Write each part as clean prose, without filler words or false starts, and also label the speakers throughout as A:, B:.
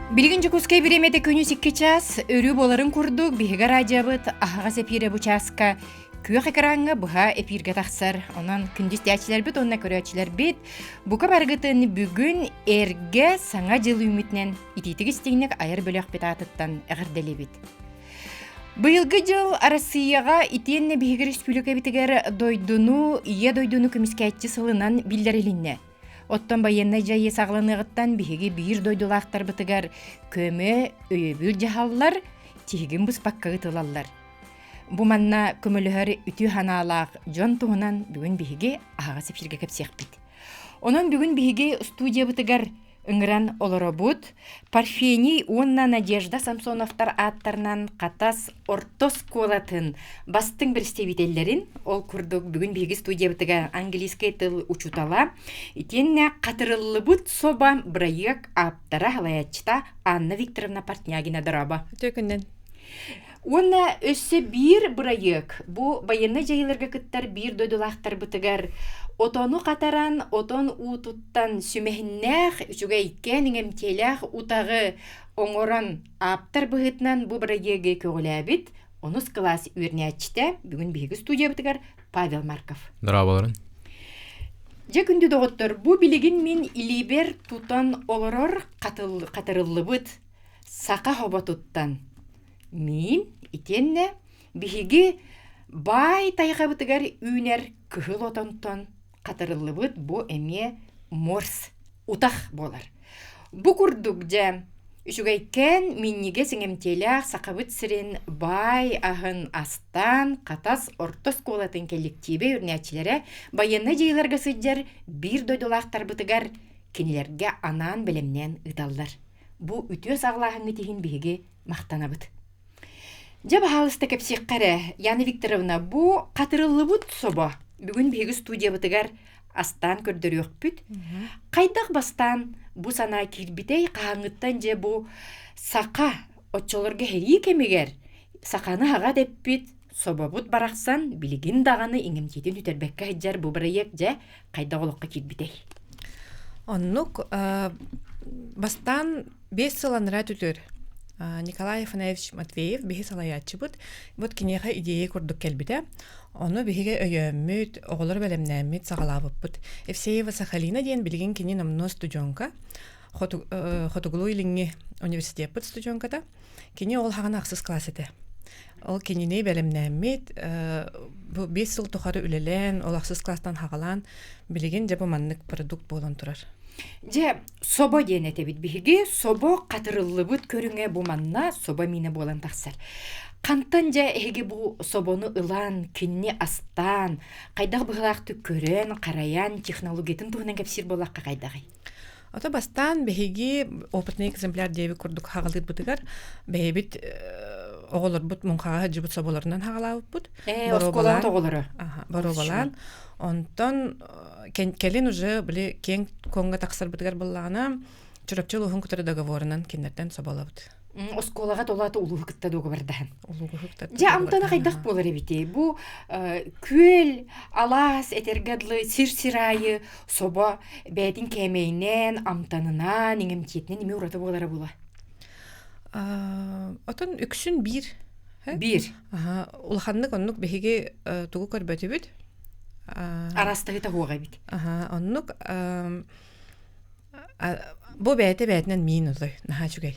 A: Билигин Дьокуускай бириэмэтэ күнүс 2 чаас, өрүү буоларын курдук биһиги радиобыт аһаҕас эпиирэ бу чааска күөх экраҥҥа быһа эпииргэ тахсар. Онон күндү истээччилэрбит уонна көрөөччүлэрбит бука барыгытын бүгүн эргэ Саҥа дьыл үүммүтүнэн итиитик истиҥник айар бөлөхпүт аатыттан эҕэрдэлиибит. Быйылгы дьыл Арассыыйаҕа итиэннэ биһиги республикабытыгар дойдуну, Ийэ дойдуну көмүскээччи сылынан биллэрилиннэ. Оттон байыаннай дьайыы саҕаланыаҕыттан биһиги биир дойдулаахтарбытыгар көмө, өйөбүл дьаһаллар тиһигин быспакка ыытылаллар. Бу манна көмөлөһөр үтүө санаалаах дьон туһунан бүгүн биһиги аһаҕас эфиргэ кэпсиэхпит. Онон бүгүн биһиги студиябытыгар ыҥыран олоробут. Парфений уонна Надежда Самсоновтар ааттарынан Хатас орто оскуолатын бастыҥ представителлэрин, ол курдук бүгүн биһиги студиябытыгар английскай тыл учуутала, итиэннэ хатырыллыбыт собо бырайыак ааптара салайааччыта Анна Викторовна Портнягина дорообо.
B: Үтүө күннэн.
A: Уонна өссө биир бырайыак бу байыаннай дьайыыларга кыттар биир дойдулаахтарбытыгар отону хатаран, отон уутуттан сүмэһиннээх, үчүгэйкээн иҥэмтиэлээх утаҕы оҥорон ааптар быһыытынан бу бырайыагы көҕүлээбит онус кылаас үөрэнээччитэ бүгүн биһиги студиябытыгар Павел Марков.
C: Здраволарын.
A: Дьэ күндү доҕоттор, бу билигин мин илиибэр тутан олорор хатырыллыбыт саха хоботуттан миин итиэннэ биһиги баай тайҕабытыгар үүнэр кыһыл отонтон хатырыллыбыт бу эмиэ морс утах буолар. Бу курдук дьэ үчүгэйкээн минньигэс иҥэмтиэлээх Сахабыт сирин баай аһын астаан Хатас орто оскуолатын кэлликтиибэ үүнээччилэрэ байыаннай дьайыыларга сылдьар биир дойдулаахтарбытыгар кинилэргэ анаан бэлэмнээн ыыталлар. Бу үтүө саҕалааһыҥҥыт иһин биһиги махтанабыт. Дьэ, баһаалыста кэпсиэххэ эрэ, Яна Викторовна, бу хатырыллыбыт собо бүгүн биһиги студиябытыгар астаан көрдөрүөхпүт. Хайдах бастаан бу санаа киирбитэй, хаһааҥҥыттан дьэ бу саха оччолорго сэрии кэмигэр саханы аҕа дэппит собобут барахсан билигин даҕаны иҥэмтиэтин сүтэрбэккэ сылдьар бу бырайыак дьэ хайдах олоххо киирбитэй?
B: Оннук бастаан 5 сыл анараа түтүр Николай Афанасьевич Матвеев биһи салайааччыбыт вот киниэхэ идея курдук кэлбитэ. Ону биһиги өйөөммүт, оҕолор бэлэмнээммит саҕалаабыппыт. Евсеева Сахалина диэн билигин кини номнуо студенка, Хотугулуу-Илиҥҥи университеппыт студенката. Кини ол хаҕана ахсыс класс этэ. Ол кинини бэлэмнээммит, бу 5 сыл тухары үлэлээн, ол ахсыс класстан хаҕалаан, билигин дьэ бу маннык продукт буолан турар.
A: Дьэ, собо диэн этэбит биһиги. Собо хатырыллыбыт көрүҥэ бу манна собо миинэ буолан тахсар. Хантан дьэ эһиги бу собону ылан, кинини астаан, хайдах быһыылаахтык көрөн, харайан, технологиятын туһунан кэпсиир буоллахха хайдаҕый?
B: Ото бастаан биһиги опытный экземпляр диэбит курдук хаҕалыырбытыгар бэйэбит оҕолорбут муҥхаҕа сылдьыбыт соболорунан хаҕалаабыппыт.
A: Оскуолаҕыт оҕолоро.
B: Боруобалаан. Онтон кэлин уже били киэҥ куоҥҥа тахсарбытыгар буоллаҕына Чурапчы улууһун кытары договорынан кинилэртэн соболобут.
A: Оскуолаҕа толоото улууһу кытта дуогабардаһан.
B: Улууһу кытта
A: Дьэ амтана хайдах буолар эбитий? Бу күөл, алаас, этэргэ дылы сир-сир аайы собо бэйэтин кээмэйинэн, амтанынан, иҥэмтиэтинэн эмиэ ураты буолара буолуо.
B: Отон үксүн биир.
A: Биир.
B: Улаханнык оннук биһиги тугу көрбөтүбүт.
A: Араастаһыта суох эбит.
B: Оннук Бу бэйэтэ бэйэтинэн миин отой, наһаа үчүгэй.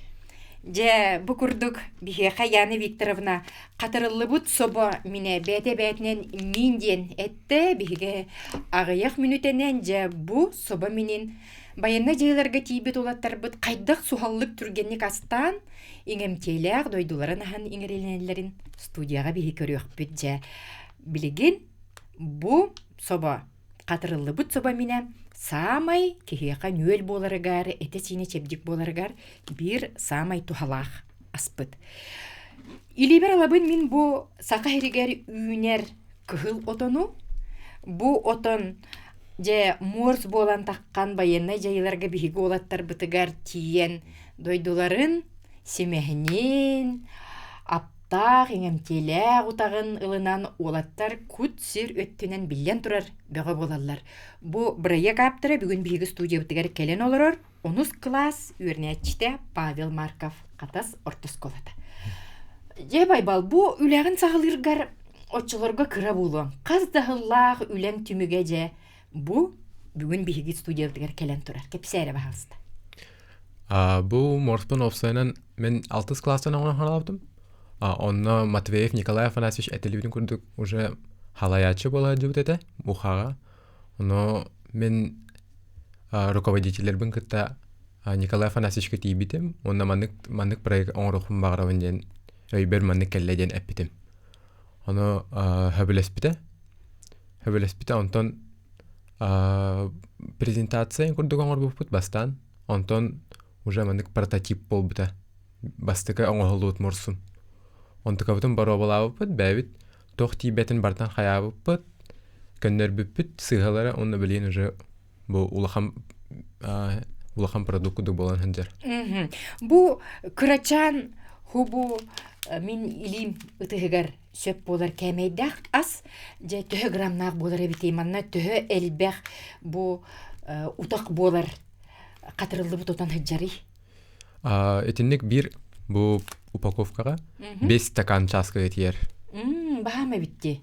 A: Дьэ, бу курдук биһиэхэ Яна Викторовна хатырыллыбыт собо минэ бэйэтэ бэйэтинэн миин диэн эттэ. Биһиги аҕыйах мүнүүтэнэн дьэ бу собо минин байыаннай дьайыыларга тиийбит уолаттарбыт хайдах суһаллык түргэнник астаан иҥэмтиэлээх дойдуларын аһан иҥэрилинэллэрин студияҕа биһи көрүөхпүт дьэ. Билигин бу собо Хатырыллыбыт собо минэ саамай киһиэхэ нүөл буоларыгар, этэ-сиинэ чэбдик буоларыгар биир саамай туһалаах аспыт. Илиибэр ылабын мин бу саха сиригэр үүнэр кыһыл отону. Бу отон дьэ морс буолан таххан байыаннай дьайыыларга биһиги уолаттарбытыгар тиийэн дойдуларын симэһинин, ап. аптаах, иҥэмтиэлээх утаҕын ылынан уолаттар кут-сүр өттүнэн биллэн турар бөҕө буолаллар. Бу бырайыак ааптара бүгүн биһиги студиябытыгар кэлэн олорор онус кылаас үөрэнээччитэ Павел Марков Хатас орто оскуолата. Дьэ, Байбал, бу үлэҕин саҕалыыргар оччолорго кыра буолуоҥ. Хас да сыллаах үлэҥ түмүгэ дьэ бу бүгүн биһиги студиябытыгар кэлэн турар. Кэпсээ эрэ баһаалыста.
C: Бу морспун уопсайынан мен алтыс класстан оҥорон хаалбытым. Онно Матвеев Николай Афанасьевич этилибитин курдук уже халайааччы буола сылдьыбыт этэ Ухаҕа. Ону мин руководителлэрбин кытта Николай Афанасьевичка тиийбитим уонна маннык маннык проект оҥоруохпун баҕарабын диэн өйбөр маннык кэллэ диэн эппитим. Ону сөбүлэспитэ. Сөбүлэспитэ онтон презентация курдук оҥорбуппут бастаан. Онтон уже маннык прототип буолбута. Бастакы оҥоһуллубут морсун. Онтукабытын боруобалаабыппыт, бэйэбит туох тиийбэтин барытын хайаабыппыт, көннөрбүппүт сыыһалара уонна билигин уже бу улахан улахан продукт курдук буолан сылдьар.
A: Бу кырачаан хубу мин илиим ытыһыгар сөп буолар кээмэйдээх ас дьэ төһө грамнаах буолар эбитий манна төһө элбэх бу утах буолар хатырыллыбыт отон сылдьарый
C: Итинник биир бу упаковкаҕа бес стакан чааскыга тиийэр.
A: Баһаам эбит дии.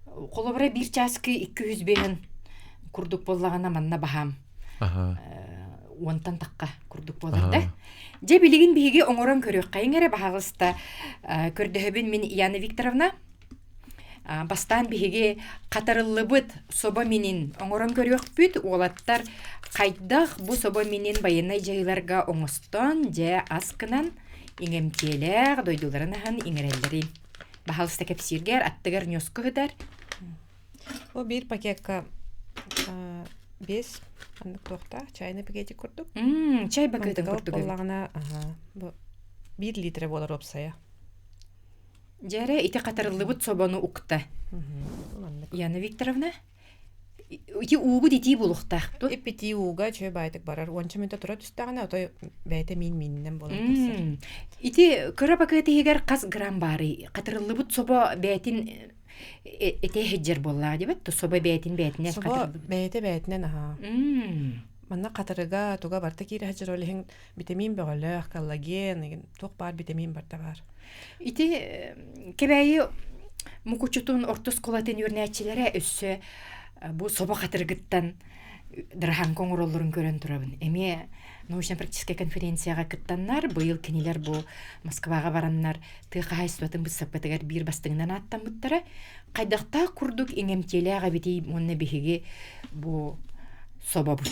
A: Холобура биир чааскы 200 курдук буоллаҕына манна баһаам. Уонтан тахха курдук буолар да. Дьэ билигин биһиги оҥорон көрүөххэйиҥ эрэ баһаҕыста көрдөһөбүн мин Яна Викторовна. Бастаан биһиги хатарыллыбыт собо минин оҥорон көрүөхпүт. Уолаттар хайдах бу собо минин байыаннай дьайыыларга оҥостон, дьэ ас гынан иҥэмтиэлээх дойдуларын аһын иҥэрэллэрин. Баһаалыста кэпсииргэр аттыгар ньоску сытар.
B: Бу биир пакекка биэс ханнык туохтаах чайный пакетик курдук.
A: Чай бакыатын курдук.
B: Буоллаҕына, бу биир литра буолар уопсайа.
A: Дьэрэ ити хатарыллыбыт собону укта. Яна Викторовна, ити уугут итии буолуохтаах дуо?
B: Иппитии ууга үчүгэй баайдык барар. Уонча мүнтэ тура түстэҕинэ, отой бэйэтэ миин миининэн буолан тахсар.
A: Ити кыра пакет иһигэр хас грамм баарый? Хатырыллыбыт собо бэйэтин этэ иһдьэр буоллаҕа диэбэт то собо бэйэтин бэйэтинэн
B: Собо бэйэтэ бэйэтинэн аһаа. Манна хатырыга туга барыта киирэ сылдьар ол иһин битэмиин бөҕөлөөх, коллаген, туох баар битэмиин барыта баар.
A: Ити Кэбээйи Мукучутун орто оскуолатын үөрэнээччилэрэ өссө бу собо хатырыгыттан дыраһаҥка оҥороллорун көрөн турабын. Эмиэ научно-практическай конференцияҕа кыттаннар, быйыл кинилэр бу Москваҕа бараннар тыа хаһаайыстыбатын быыстапкатыгар биир бастыҥынан ааттаммыттара. Хайдахтаах курдук иҥэмтиэлээх эбитий уонна биһиги бу собобут.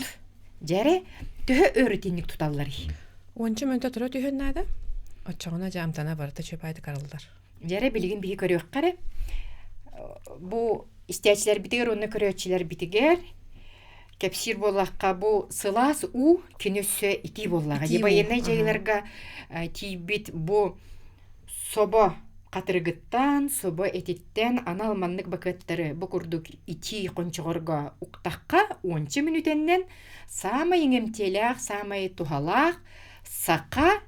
A: Дьэ төһө өр итинник туталларый?
B: Уонча мүнтэ тура түһүөн наада. Оччоҕуна дьэ амтана барыта чөпаайдык арыллар.
A: Дьэрэ билигин биһи көрүөххэ эрэ. Бу истээччилэрбитигэр уонна көрөөччүлэрбитигэр кэпсиир буоллахха бу сылаас уу кини өссө итии буоллаҕа.
B: Итии уу.
A: Военнай дьайыыларга тиийбит бу собо хатырыгыттан, собо этиттэн анал маннык бакыаттары бу курдук итии хончоҕорго уктахха уонча мүнүүтэннэн саамай иҥэмтиэлээх, саамай туһалаах саха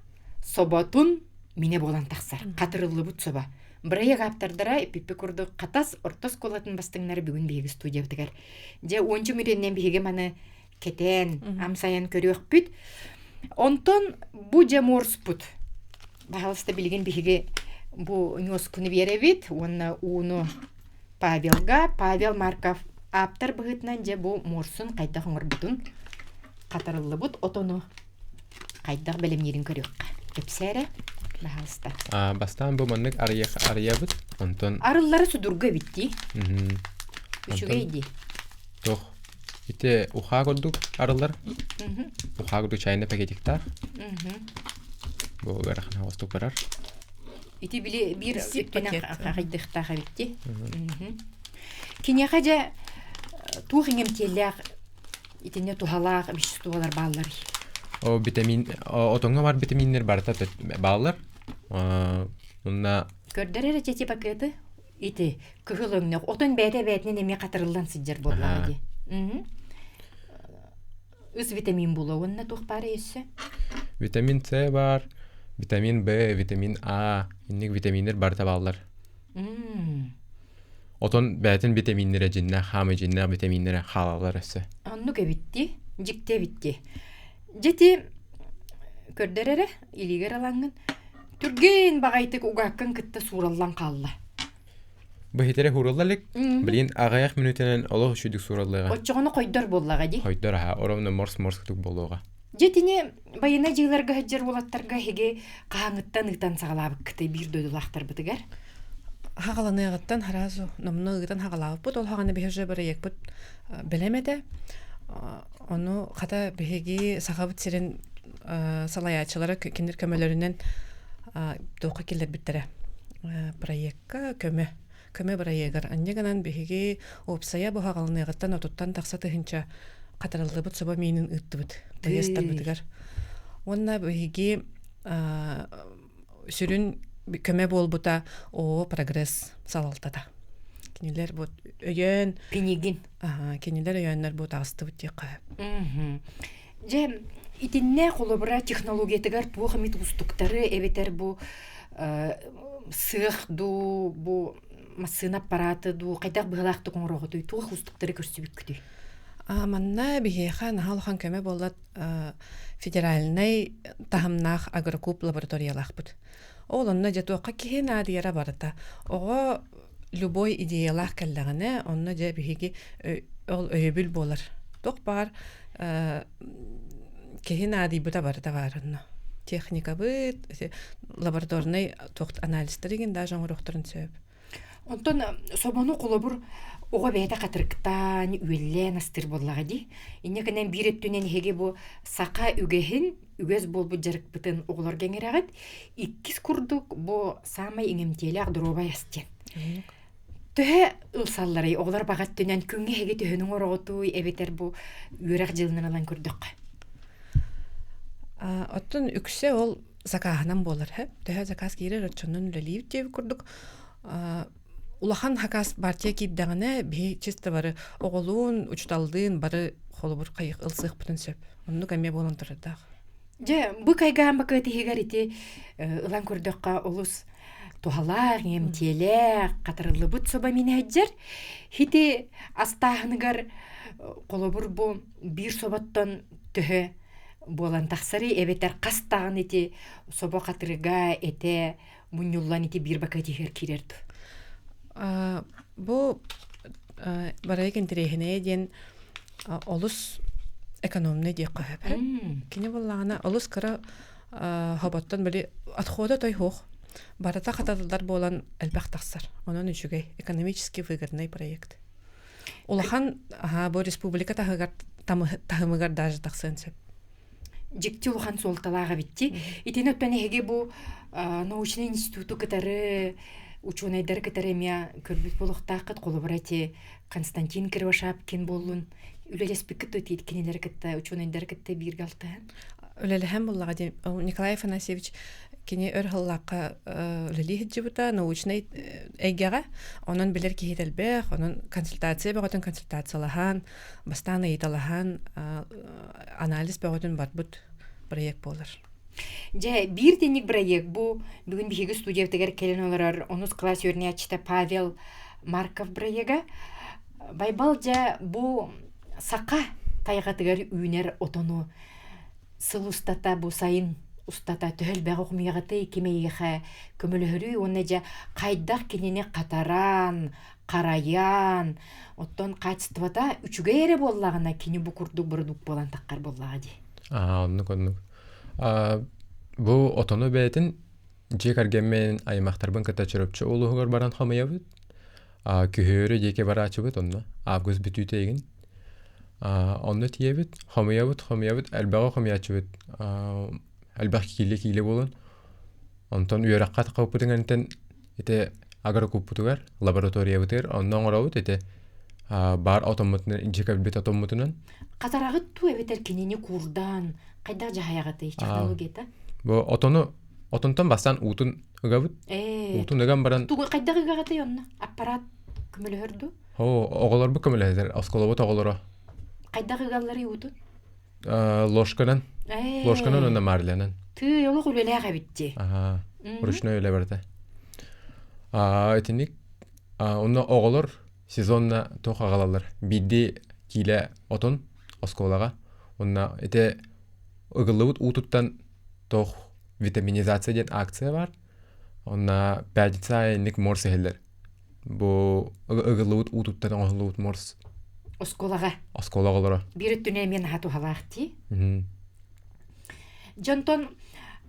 A: соботун минэ буолан тахсар. Хатырыллыбыт собо. Бырайыак ааптардара иппиппи курдук Хатас орто оскуолатын бастыҥнара бүгүн биһиги студиябытыгар. Дьэ уонча мүнүүтэннэн биһиги маны кэтээн, амсайан көрүөхпүт. Онтон бу дьэ морспут. Баһаалыста билигин биһиги бу ньуоскуну биэрэбит уонна ууну Павелга. Павел Марков ааптар быһыытынан дьэ бу морсун хайдах оҥорбутун хатарыллыбыт отону хайдах бэлэмниирин көрүөххэ. Кэпсээ эрэ, баһаалыста.
C: Бастаан бу маннык арыйабыт, онтон
A: Арыллара судургу эбит дии. Үчүгэй дии.
C: Туох ити ухаа курдук арыллар. Ухаа курдук чайный пакетиктаах. Бу ыарахан оҕустук барар.
A: Ити били биир өттүнэн хахайдыахтаах эбит дии. Киниэхэ дьэ туох иҥэмтиэлээх итиннэ туһалаах веществолар баалларый?
C: О витамин отоҥҥо бар витаминнэр барыта бааллар. Уонна
A: Көрдөр эрэ чэчи пакеты ити кыһыл өҥнөөх отон бэйэтэ бэйэтинэн эмиэ хатырыллан сылдьар буоллаҕа дии. Үс витамин буолуо уонна туох баарый өссө?
C: Витамин С баар, Витамин Б, витамин А, инник витаминнэр барыта бааллар. Отон бэйэтин витаминнэрэ дьиннээх, хаамай дьиннээх витаминнэрэ хаалаллар өссө.
A: Оннук эбитти, дьикти эбитти. Дьити көрдөр эрэ, илиигэр ылаҥҥын. Түргэн баҕайытык угааккын кытта суураллан хаалла.
C: Быһитэрэ хууралла илик. Билигин аҕыйах мүнүүтэнэн олох үчүгдүк суураллыаҕа.
A: Оччоҕуна хойдор буоллаҕа дии.
C: Хойдор аһа, оромно морс-морс кутук буолуоҕа.
A: Дьэ итини байына дьыыларга сылдьар уолаттарга эһиги хаһааҥҥыттан ыытан саҕалаабыккытый биир дойдулаахтарбытыгар?
B: Хаҕаланыаҕыттан сразу номнуо ыытан хаҕалаабыппыт. Ол хаҕана биһи уже бырайыакпыт бэлэм этэ. Ону хата биһиги Сахабыт сирин салайааччылара кинилэр көмөлөрүнэн туохха киллэрбиттэрэ проекка көмө көмө бырайыагар анньа гынан биһиги уопсайа бу хаҕаланыаҕыттан отуттан тахса тыһыынча хатарыллыбыт собо миинин ыыттыбыт байыастарбытыгар уонна биһиги сүрүн көмө буолбута ООО «Прогресс» салалтата кинилэр бу өйөөн
A: Пинигин
B: кинилэр өйөөннөр бу таҕыстыбыт диэххэ
A: Дьэ, итиннэ холобура технологиятыгар туох эмит уустуктары эбэтэр бу сыах дуу, бу массыына аппарааты дуу хайдах быһыылаахтык оҥороҕутуй, туох уустуктары көрсүбүккүтүй?
B: Манна биһиэхэ наһаа улахан көмө буолла федеральнай таһымнаах агрокуб лабораториялаахпыт. Ол онно дьэ туохха киһи наадыйара барыта. Оҕо любой идеялаах кэллэҕинэ, онно дьэ биһиги ол өйөбүл буолар. Туох баар киһи наадыйбыта барыта баар онно. Техникабыт, лабораторнай туох анализтар игин даже оҥоруохтарын сөп.
A: Онтон собону холобур оҕо бэйэтэ хатырыктаан, үөллээн астыыр буоллаҕа дии. Инньэ гынан биир өттүнэн эһиги бу саха үгэһин, үгэс буолбут дьарыкпытын оҕолорго иҥэрэҕит. Иккис курдук бу саамай иҥэмтиэлээх доруобай ас диэн. Төһө ылсалларый оҕолор баҕа өттүнэн күҥҥэ эһиги төһөнү оҥороҕутуй эбэтэр бу үөрэх дьылынан ылан көрдөххө?
B: Оттон үксэ ол закааһынан буолар һэ. Төһө заказ киирэр оччонон үлэлиибит диэбит курдук улахан хакас партия киирдэҕинэ биһи чисто бары оҕолуун, учуталлыын бары холобур хайых ылсыахпытын сөп. Оннук эмиэ буолан турардаах.
A: Дьэ, бу кайгаан бакыат иһигэр ити ылан көрдөххө олус туһалаах, иэмтиэлээх, хатарыллыбыт соба минэһэддьэр. Хити астааһыныгар холобур бу биир соботтон төһө буолан тахсарый эбэтэр хас даҕаны ити собо хатырыга этэ мунньуллан ити биир бакыат иһигэр киирэр дуо?
B: Бу барайык интэриэһинэйэ диэн олус экономный диэххэ сөп. Кини буоллаҕына олус кыра хоботтон били отхода той суох. Барыта хататыллар буолан элбэх тахсар. Онон үчүгэй экономически выгодный проект. Улахан бу республика таһыгар таһымыгар даже тахсыан сөп.
A: Дьикти улахан суолталаах эбитти. Итини оттон эһиги бу научный институту кытары учуонайдары кытары эмиэ көрбүт буолуохтааххыт. Холобура ити Константин Кривошапкин буоллун үлэлэспиккит дуо кинилэри кытта учуонайдары кытта бииргэ алтыһан?
B: Үлэлэһэн буллаҕа диэн Николай Афанасьевич кини өр сыллаахха үлэлии сылдьыбыта научнай эйгэҕэ. Онон билэр киһи элбэх, онон консультация бөҕөтүн консультациялаһан, бастаан ыйыталаһан анализ бөҕөтүн барбыт проект буолар.
A: Дьэ, биир тинник проект бу бүгүн биһиги студиябытыгар кэлэн олорор онус класс үөрэнээччитэ Павел Марков проега. Байбал дьэ бу саха тайҕатыгар үүнэр отону сыл устата бу сайын устата төһө элбэҕи хомуйаҕытый ким эйиэхэ көмөлөһөрүй уонна дьэ хайдах кинини хатаран харайан оттон качествота үчүгэй эрэ буоллаҕына кини бу курдук бородук буолан таххар буоллаҕа дии
C: оннук оннук бу отону бэйэтин дьиэ кэргэммин аймахтарбын кытта Чурапчы улууһугар баран хомуйабыт күһүөрү диэки барааччыбыт онно август бүтүүтэ игин Онно тиийэбит, хомуйабыт, хомуйабыт, элбэҕи хомуйааччыбыт. Элбэх киилэ-киилэ буолан. Онтон үөрэххэ таххыппытын кэнниттэн ити агрокуппутугар, лабораториябытыгар онно оҥоробут ити баар отоммутунан, илдьэ кэлбит отоммутунан.
A: Хатараҕыт дуу эбэтэр кинини куурдаан хайдах дьаһайаҕытый технологията?
C: Бу отону отонтон бастаан уутун ыгабыт. Уутун ыган баран
A: Тугу хайдах ыгаҕытый онно? Аппарат көмөлөһөр дуу?
C: Оо, оҕолорбут көмөлөһөллөр, оскуолабыт оҕолоро.
A: Хайдах ыгалларый уутун?
C: Ложканан. Ложканан уонна марлянан.
A: Тыый, олох үлэлээх эбит дии.
C: Аха, ручной үлэ барыта. Итинник онно оҕолор сезонна туох аҕалаллар. Биирдии киилэ отун оскуолаҕа. Онно ити ыгыллыбыт уутуттан туох витаминизация диэн акция бар. Онно пятница аайы инник морс иһэллэр. Бу ыгыллыбыт уутуттан оҥоһуллубут морс.
A: Оскуолаҕа.
C: Оскуола оҕолоро.
A: Биир өттүнэн эмиэ наһаа туһалаах дии. Дьонтон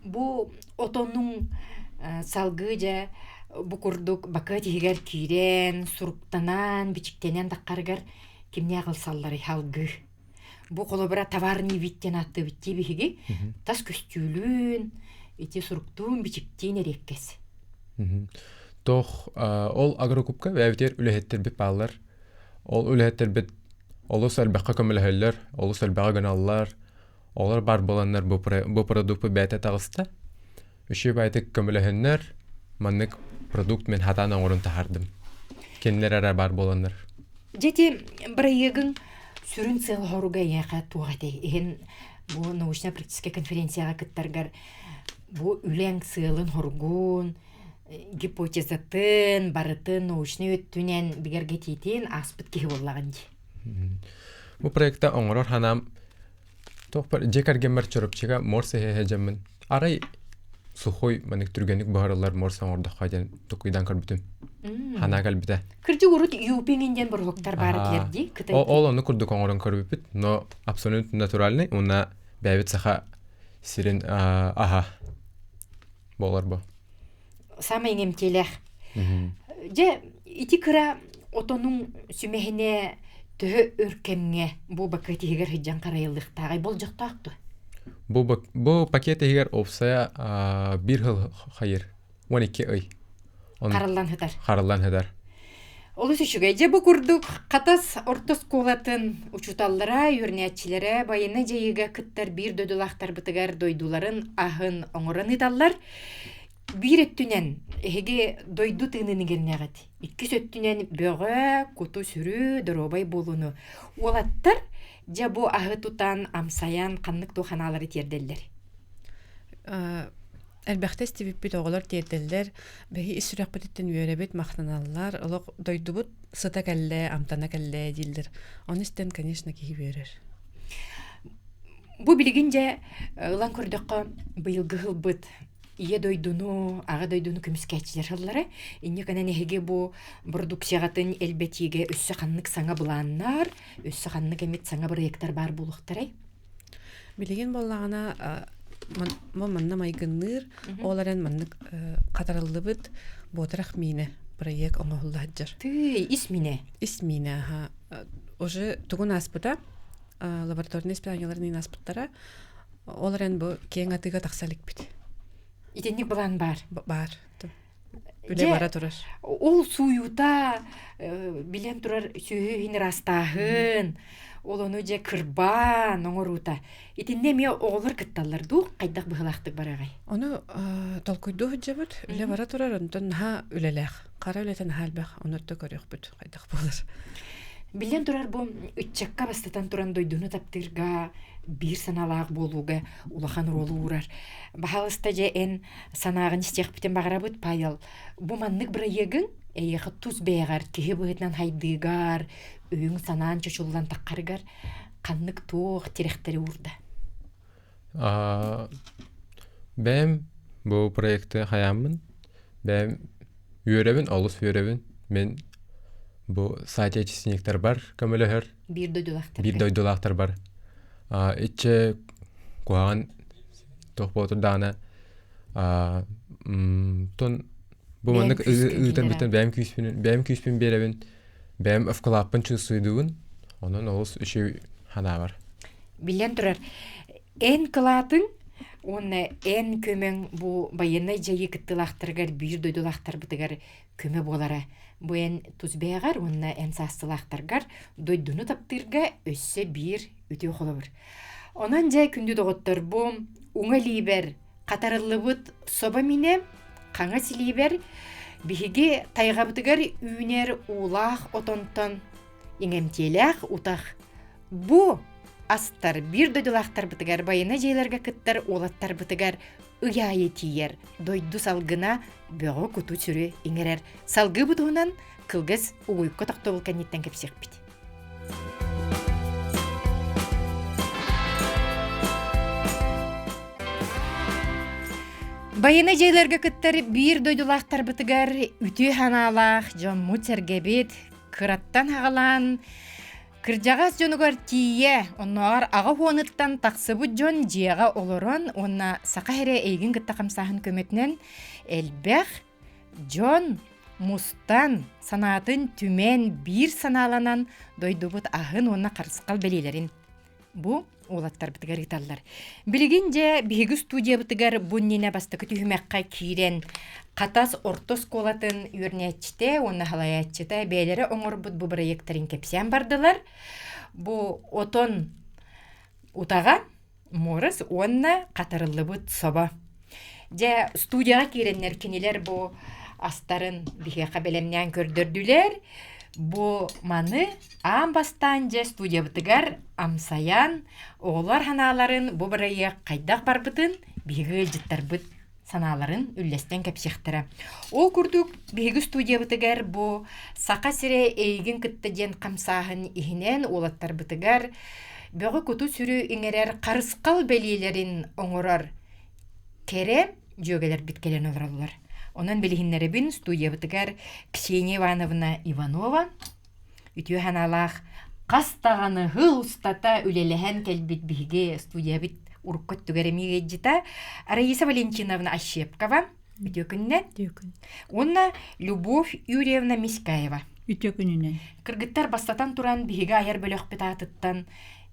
A: бу отонуҥ салгыы дьэ бу курдук бакыат иһигэр киирэн, суруктанан, бичиктэнэн таххарыгар кимнээх ылсалларый салгыы? Бу холобура товарный вид диэн ааттыыбыт дии биһиги. Тас көстүүлүүн, ити суруктуун, бичиктиин эриэккэс.
C: Тох ол агрокубка бэйэбитигэр үлэһиттэрбит бааллар. Ол үлэһиттэрбит олус элбэххэ көмөлөһөллөр, олус элбэҕи гыналлар. Олор баар буоланнар бу, бу продукт бэйэтэ таҕыста. Үчүгэй баайытык көмөлөһөннөр, маннык продукт мин хатаан оҥорон таһаардым. Кинилэр эрэ баар буоланнар.
A: Дьэ ити бырайыагыҥ сүрүн сыала-соруга эйиэхэ туох этэй? Иһин бу научно-практическай конференцияҕа кыттаргар бу үлэҥ сыалын-соругун, гипотезатын, барытын научнай өттүнэн бигэргэтиитин ааспыт киһи буоллаҕын дии.
C: Бу проекта оҥорор санаам Туохпар дьиэ кэргэммэр Чурапчыга морс эһэ дьэммин. Арай сухой маннык түргэнник буһарыллар морс оҥордоххо диэн тукуйдаан көрбүтүм. Ханаа кэлбитэ.
A: Кырдьык урут юпиҥин диэн боруһуктар баар этилэр дии Кытай.
C: Ол ону курдук оҥорон көрбүппүт, но абсолютно натуральный уонна бэйэбит саха сирин аһа буолар бу.
A: Самый иҥэмтиэлээх. Дьэ, ити кыра отонуҥ сүмэһинэ төһө өр кэмҥэ бу бакыат иһигэр сылдьан харайыллыахтааҕый болдьохтоох дуо?
C: Бу, бу пакет иһигэр уопсайа биир сыл хайыр, 12 ый.
A: Хараллан сытар.
C: Хараллан сытар.
A: Олус үчүгэй. Дьэ бу курдук Хатас орто оскуолатын учууталлара, үөрэнээччилэрэ байыаннай дьайыыга кыттар биир дойдулаахтарбытыгар дойдуларын аһын оҥорон ыыталлар. Биир өттүнэн эһиги дойду тыынын иҥэринэҕит, иккис өттүнэн бөҕө, куту-сүрү, доруобай буолууну. Уолаттар дьэ бу аһы тутан, амсайан ханнык туох анаалары тиэрдэллэр?
B: Элбэхтэ истибиппит оҕолор тиэрдэллэр, биһи ис сүрэхпититтэн үөрэбит, махтаналлар, олох дойдубут сыта кэллэ, амтана кэллэ дииллэр. Ону истэн, конечно, киһи үөрэр.
A: Бу билигин дьэ ылан көрдөххө быйылгы сылбыт Ийэ дойдуну, Аҕа дойдуну көмүскээччилэр сыллара. Инньэ гынан эһиги бу бородууксуйаҕытын элбэтиигэ өссө ханнык саҥа былааннар, өссө ханнык эмит саҥа бырайыактар баар буолуохтарай?
B: Билигин буоллаҕына бу манна майгынныыр, ол эрэн маннык хатарыллыбыт буотарах миинэ проект оҥоһулла сылдьар.
A: Тыый, ис миинэ?
B: Ис миинэ, аха. Уже тугун ааспыта, лабораторнай испытаниеларын ааспыттара. Ол эрэн бу киэҥ атыыга тахса иликпит.
A: Итинник былаан баар.
B: Баар. Үлэ бара турар.
A: Ол сууйуута билэн турар сүөһү иһин ыраастааһын, ол ону дьэ кырбаан оҥоруута. Итиннэ эмиэ оҕолор кытталлар дуу? Хайдах быһыылаахтык бараҕай?
B: Ону толкуйдуу сылдьабыт. Үлэ бара турар, онтон наһаа үлэлээх. Хара үлэтэ наһаа элбэх. Ону өттө көрүөхпүт хайдах буолар.
A: Биллэн турар бу ыччакка бастатан туран дойдуну таптыырга биир санаалаах буолууга улахан оруолу уурар. Баһаалыста дьэ эн санааҕын истиэхпитин баҕарабыт, Павел. Бу маннык бырайыагыҥ эйиэхэ тус бэйэҕэр киһи быһыытынан хайдыыгар, өйүҥ-санаан чочуллан таххарыгар ханнык туох тирэхтэри уурда?
C: Бэйэм бу проекты хайааммын, бэйэм үөрэбин, олус үөрэбин. Мин бу соотечественниктарбар көмөлөһөр.
A: Биир дойдулаахтаргар.
C: Биир дойдулаахтарбар. Иччэ куһаҕан туох буолтурдаҕына тон бу маннык ыытан бүтэн бэйэм күүспүн бэйэм күүспүн биэрэбин бэйэм вкладпын чувствуйдугун онон олус үчүгэй санаабар
A: Биллэн турар, эн кылаатыҥ уонна эн көмөҥ бу байыаннай дьайыы кыттыылаахтарыгар биир дойдулаахтарбытыгар көмө буолара. Бу эн тус бэйэҕэр уонна эн саастыылаахтаргар дойдуну таптыырга өссө биир үтүө холобур. Онон дьэ күндү доҕоттор бу уҥа илиибэр хатарыллыбыт собо минэ хаҥас илиибэр биһиги тайҕабытыгар үүнэр уулаах отонтон иҥэмтиэлээх утах бу. астар биир дойдулаахтарбытыгар байына дьиэлэргэ кыттар уолаттарбытыгар ый аайы тиийэр дойду салгына бөҕө куту-сүрү иҥэрэр. Салгыы бу туһунан кылгас угуйка тохтобул кэнниттэн кэпсиэхпит. Байына дьиэлэргэ кыттар биир дойдулаахтарбытыгар үтүө санаалаах дьоммут-сэргэбит кыраттан аҕалаан кырдьаҕас дьонугар тиийэ, оннооҕор аҕа уоныттан тахсыбыт дьон дьиэҕэ олорон уонна саха эрэ эйигин кытта хамсааһын көмөтүнэн элбэх дьон мустан, санаатын түмэн, биир санааланан дойдубут аһын уонна харысхал бэлиэлэрин бу уолаттарбытыгар ыыталлар. Билигин дьэ биһиги студиябытыгар бу иннинэ бастакы түһүмэххэ киирэн Хатас орто оскуолатын үөрэнээччитэ уонна салайааччыта бэйэлэрэ оҥорбут бу бырайыактарын кэпсээн бардылар. Бу отон утаҕа, муорас уонна хатарыллыбыт собо. Дьэ студияҕа киирэннэр кинилэр бу астарын биһиэхэ бэлэмнээн көрдөрдүлэр. Бу маны аан бастаан дьэ студиябытыгар амсайан, оҕолор санааларын бу бырайыак хайдах барбытын биһиги ыалдьыттарбыт санааларын үллэстэн кэпсиэхтэрэ. Ол курдук биһиги студиябытыгар бу Саха сирэ эйигин кытта диэн хамсааһын иһинэн уолаттарбытыгар бөҕү куту-сүрү иҥэрэр харысхал бэлиэлэрин оҥорор кэрэ дьүөгэлэрбит кэлэн олороллор. Онон билиһиннэрэбин студиябытыгар Ксения Ивановна Иванова үтүө санаалаах хас даҕаны сыл устата үлэлэһэн кэлбит биһиги студиябыт урукку өттүгэр эмиэ ыалдьыта Раиса Валентиновна Ощепкова үтүө күнүнэн уонна Любовь Юрьевна Миськаева
D: үтүө күнүнэн
A: кыргыттар бастатан туран биһиги айар бөлөхпүт аатыттан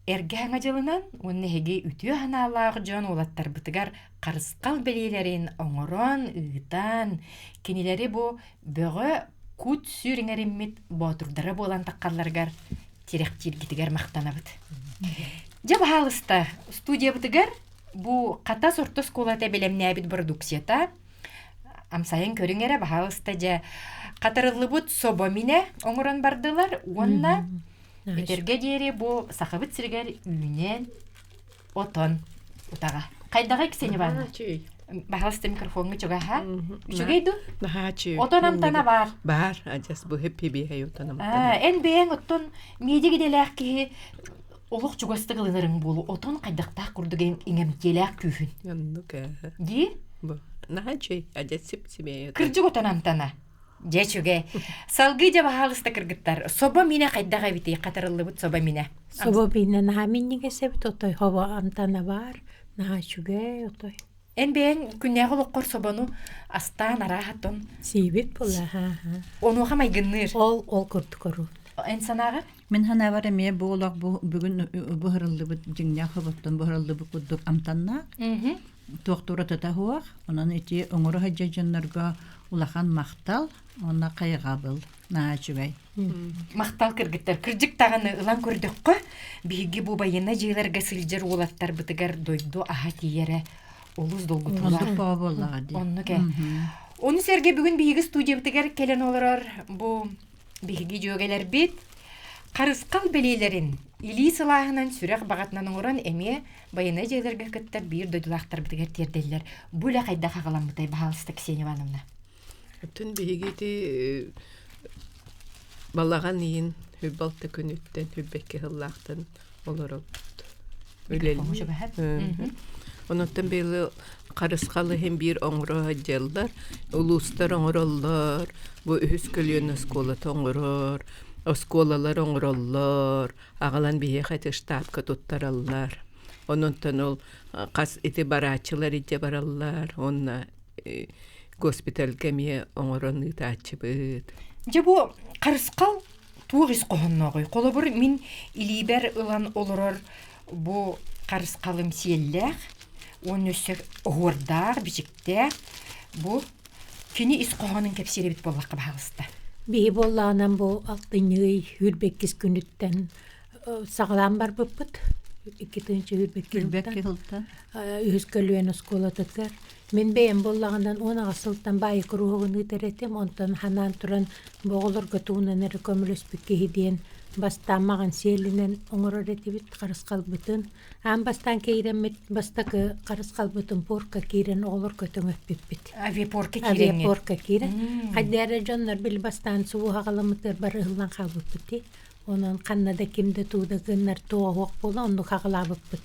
A: эргэ саҥа дьылынан уонна эһиги үтүө санаалаах дьон уолаттарбытыгар харысхал бэлиэлэрин оҥорон ыытан кинилэри бу бөҕө кут-сүр иҥэриммит боотурдара буолан таххалларыгар тирэхтииргитигэр махтанабыт. Дьэ, баһаалыста, студиябытыгар бу Хатас орто оскуолата бэлэмнээбит продукцията амсайан көрүҥ эрэ, баһаалыста, дьэ, хатарыллыбыт собо минэ оҥорон бардылар уонна этэргэ диэри бу Сахабыт сиригэр үүнэн отон утаҕа. Хайдаҕый, Ксения Ивановна? Баһаалыста микрофоҥҥа чугаһа. Үчүгэй дуу?
D: Наһаа үчүгэй.
A: Отон амтана баар.
D: Баар, адьас бу хэппи отон амтана.
A: Эн бэйэҥ оттон медик идэлээх киһи олох чугастык ылынарыҥ буолуо. Отон хайдахтаах курдук иҥэмтиэлээх күүһүн.
D: Оннук ээ.
A: Дии?
D: Бу наһаа үчүгэй, адьас сип-сибиэй.
A: Кырдьык отон амтана. Дьэ үчүгэй. Салгыы дьэ баһаалыста кыргыттар. Собо минэ хайдах эбитий? Хатарыллыбыт собо минэ.
E: Собо минэ наһаа минньигэс эбит, отой хобо амтана баар. Наһаа үчүгэй отой.
A: Эн бэйэҥ күннээҕи олоххор собону астаан арааһаттан
E: Сиибит була,
A: Онуоха майгынныыр.
E: Ол ол курдук оруун.
A: Эн санааҕар?
D: Мин санаабар эмиэ бу олох бу бүгүн буһарыллыбыт дьиҥнээх хоботтон буһарыллыбыт курдук амтаннаах. Туохтуура тута суох. Онон ити оҥоро сылдьар дьоннорго улахан махтал уонна хайҕабыл. Наһаа үчүгэй.
A: Махтал кыргыттар. Кырдьык даҕаны ылан көрдөххө, биһиги бу байыаннай дьиэлэргэ сылдьар уолаттарбытыгар дойду аһа тиийэрэ олус долгутуулаах.
D: Оннук бөҕө буоллаҕа дии.
A: Оннук ээ. Ону сэргэ бүгүн биһиги студиябытыгар кэлэн олорор бу биһиги дьүөгэлэрбит харысхал бэлиэлэрин илии сылааһынан сүрэх баҕатынан оҥорон эмиэ байыаннай дьиэлэргэ кытта биир дойдулаахтарбытыгар тиэрдэллэр. Бу үлэ хайдах аҕаламмытай, баһаалыста, Ксения Ивановна?
D: Оттон биһиги ити балаҕан ыйын хүбалта күнүттэн хүббэккэ сыллаахтан олоробут. Үлэлиир. Онуттан быйыл харысхал иһин биир оҥоро сылдьаллар, улуустар оҥороллор, бу үһүс көлүөнэ оскуолата оҥорор, оскуолалар оҥороллор, аҕалан биһиэхэ ити штабка туттараллар. Ононтон ол хас ити барааччылар илдьэ бараллар уонна госпитальга эмиэ оҥорон ыытааччыбыт.
A: Дьэ бу харысхал туох ис хоһооннооҕуй? Холобур, мин илиибэр ылан олорор бу харысхалым сиэллээх уонна өссө оһуордаах, бичиктээх. Бу кини ис хоһоонун кэпсиир эбит буоллахха баһаалыста.
E: Биһи буоллаҕынан бу алтынньы ый күнүттэн саҕалаан барбыппыт. Икки тыһыынча
D: Үрбэкки сылтан.
E: Үһүс көлүөн оскуолатыгар. Мин бэйэм буоллаҕынан 18 сылтан баайы куруһугун ыытар этим. Онтон ханаан туран бу оҕолорго тугунан эрэ көмөлөспүт киһи диэн. Бастаан маҕан сиэлинэн оҥорор этибит харысхалбытын. Аан бастаан киирэммит бастакы харысхалбытын порка киирэн оҕолорго төҥөппүппүт.
A: Авиапорка киирэҥҥит.
E: Авиапорка киирэн. Хайда эрэ дьоннор били бастаан субуһаҕаламмытыгар бары ыһыллан хаалбыппыт дии. Онон ханна да ким да туу да гыннар туоһуох буола оннук аҕалаабыппыт.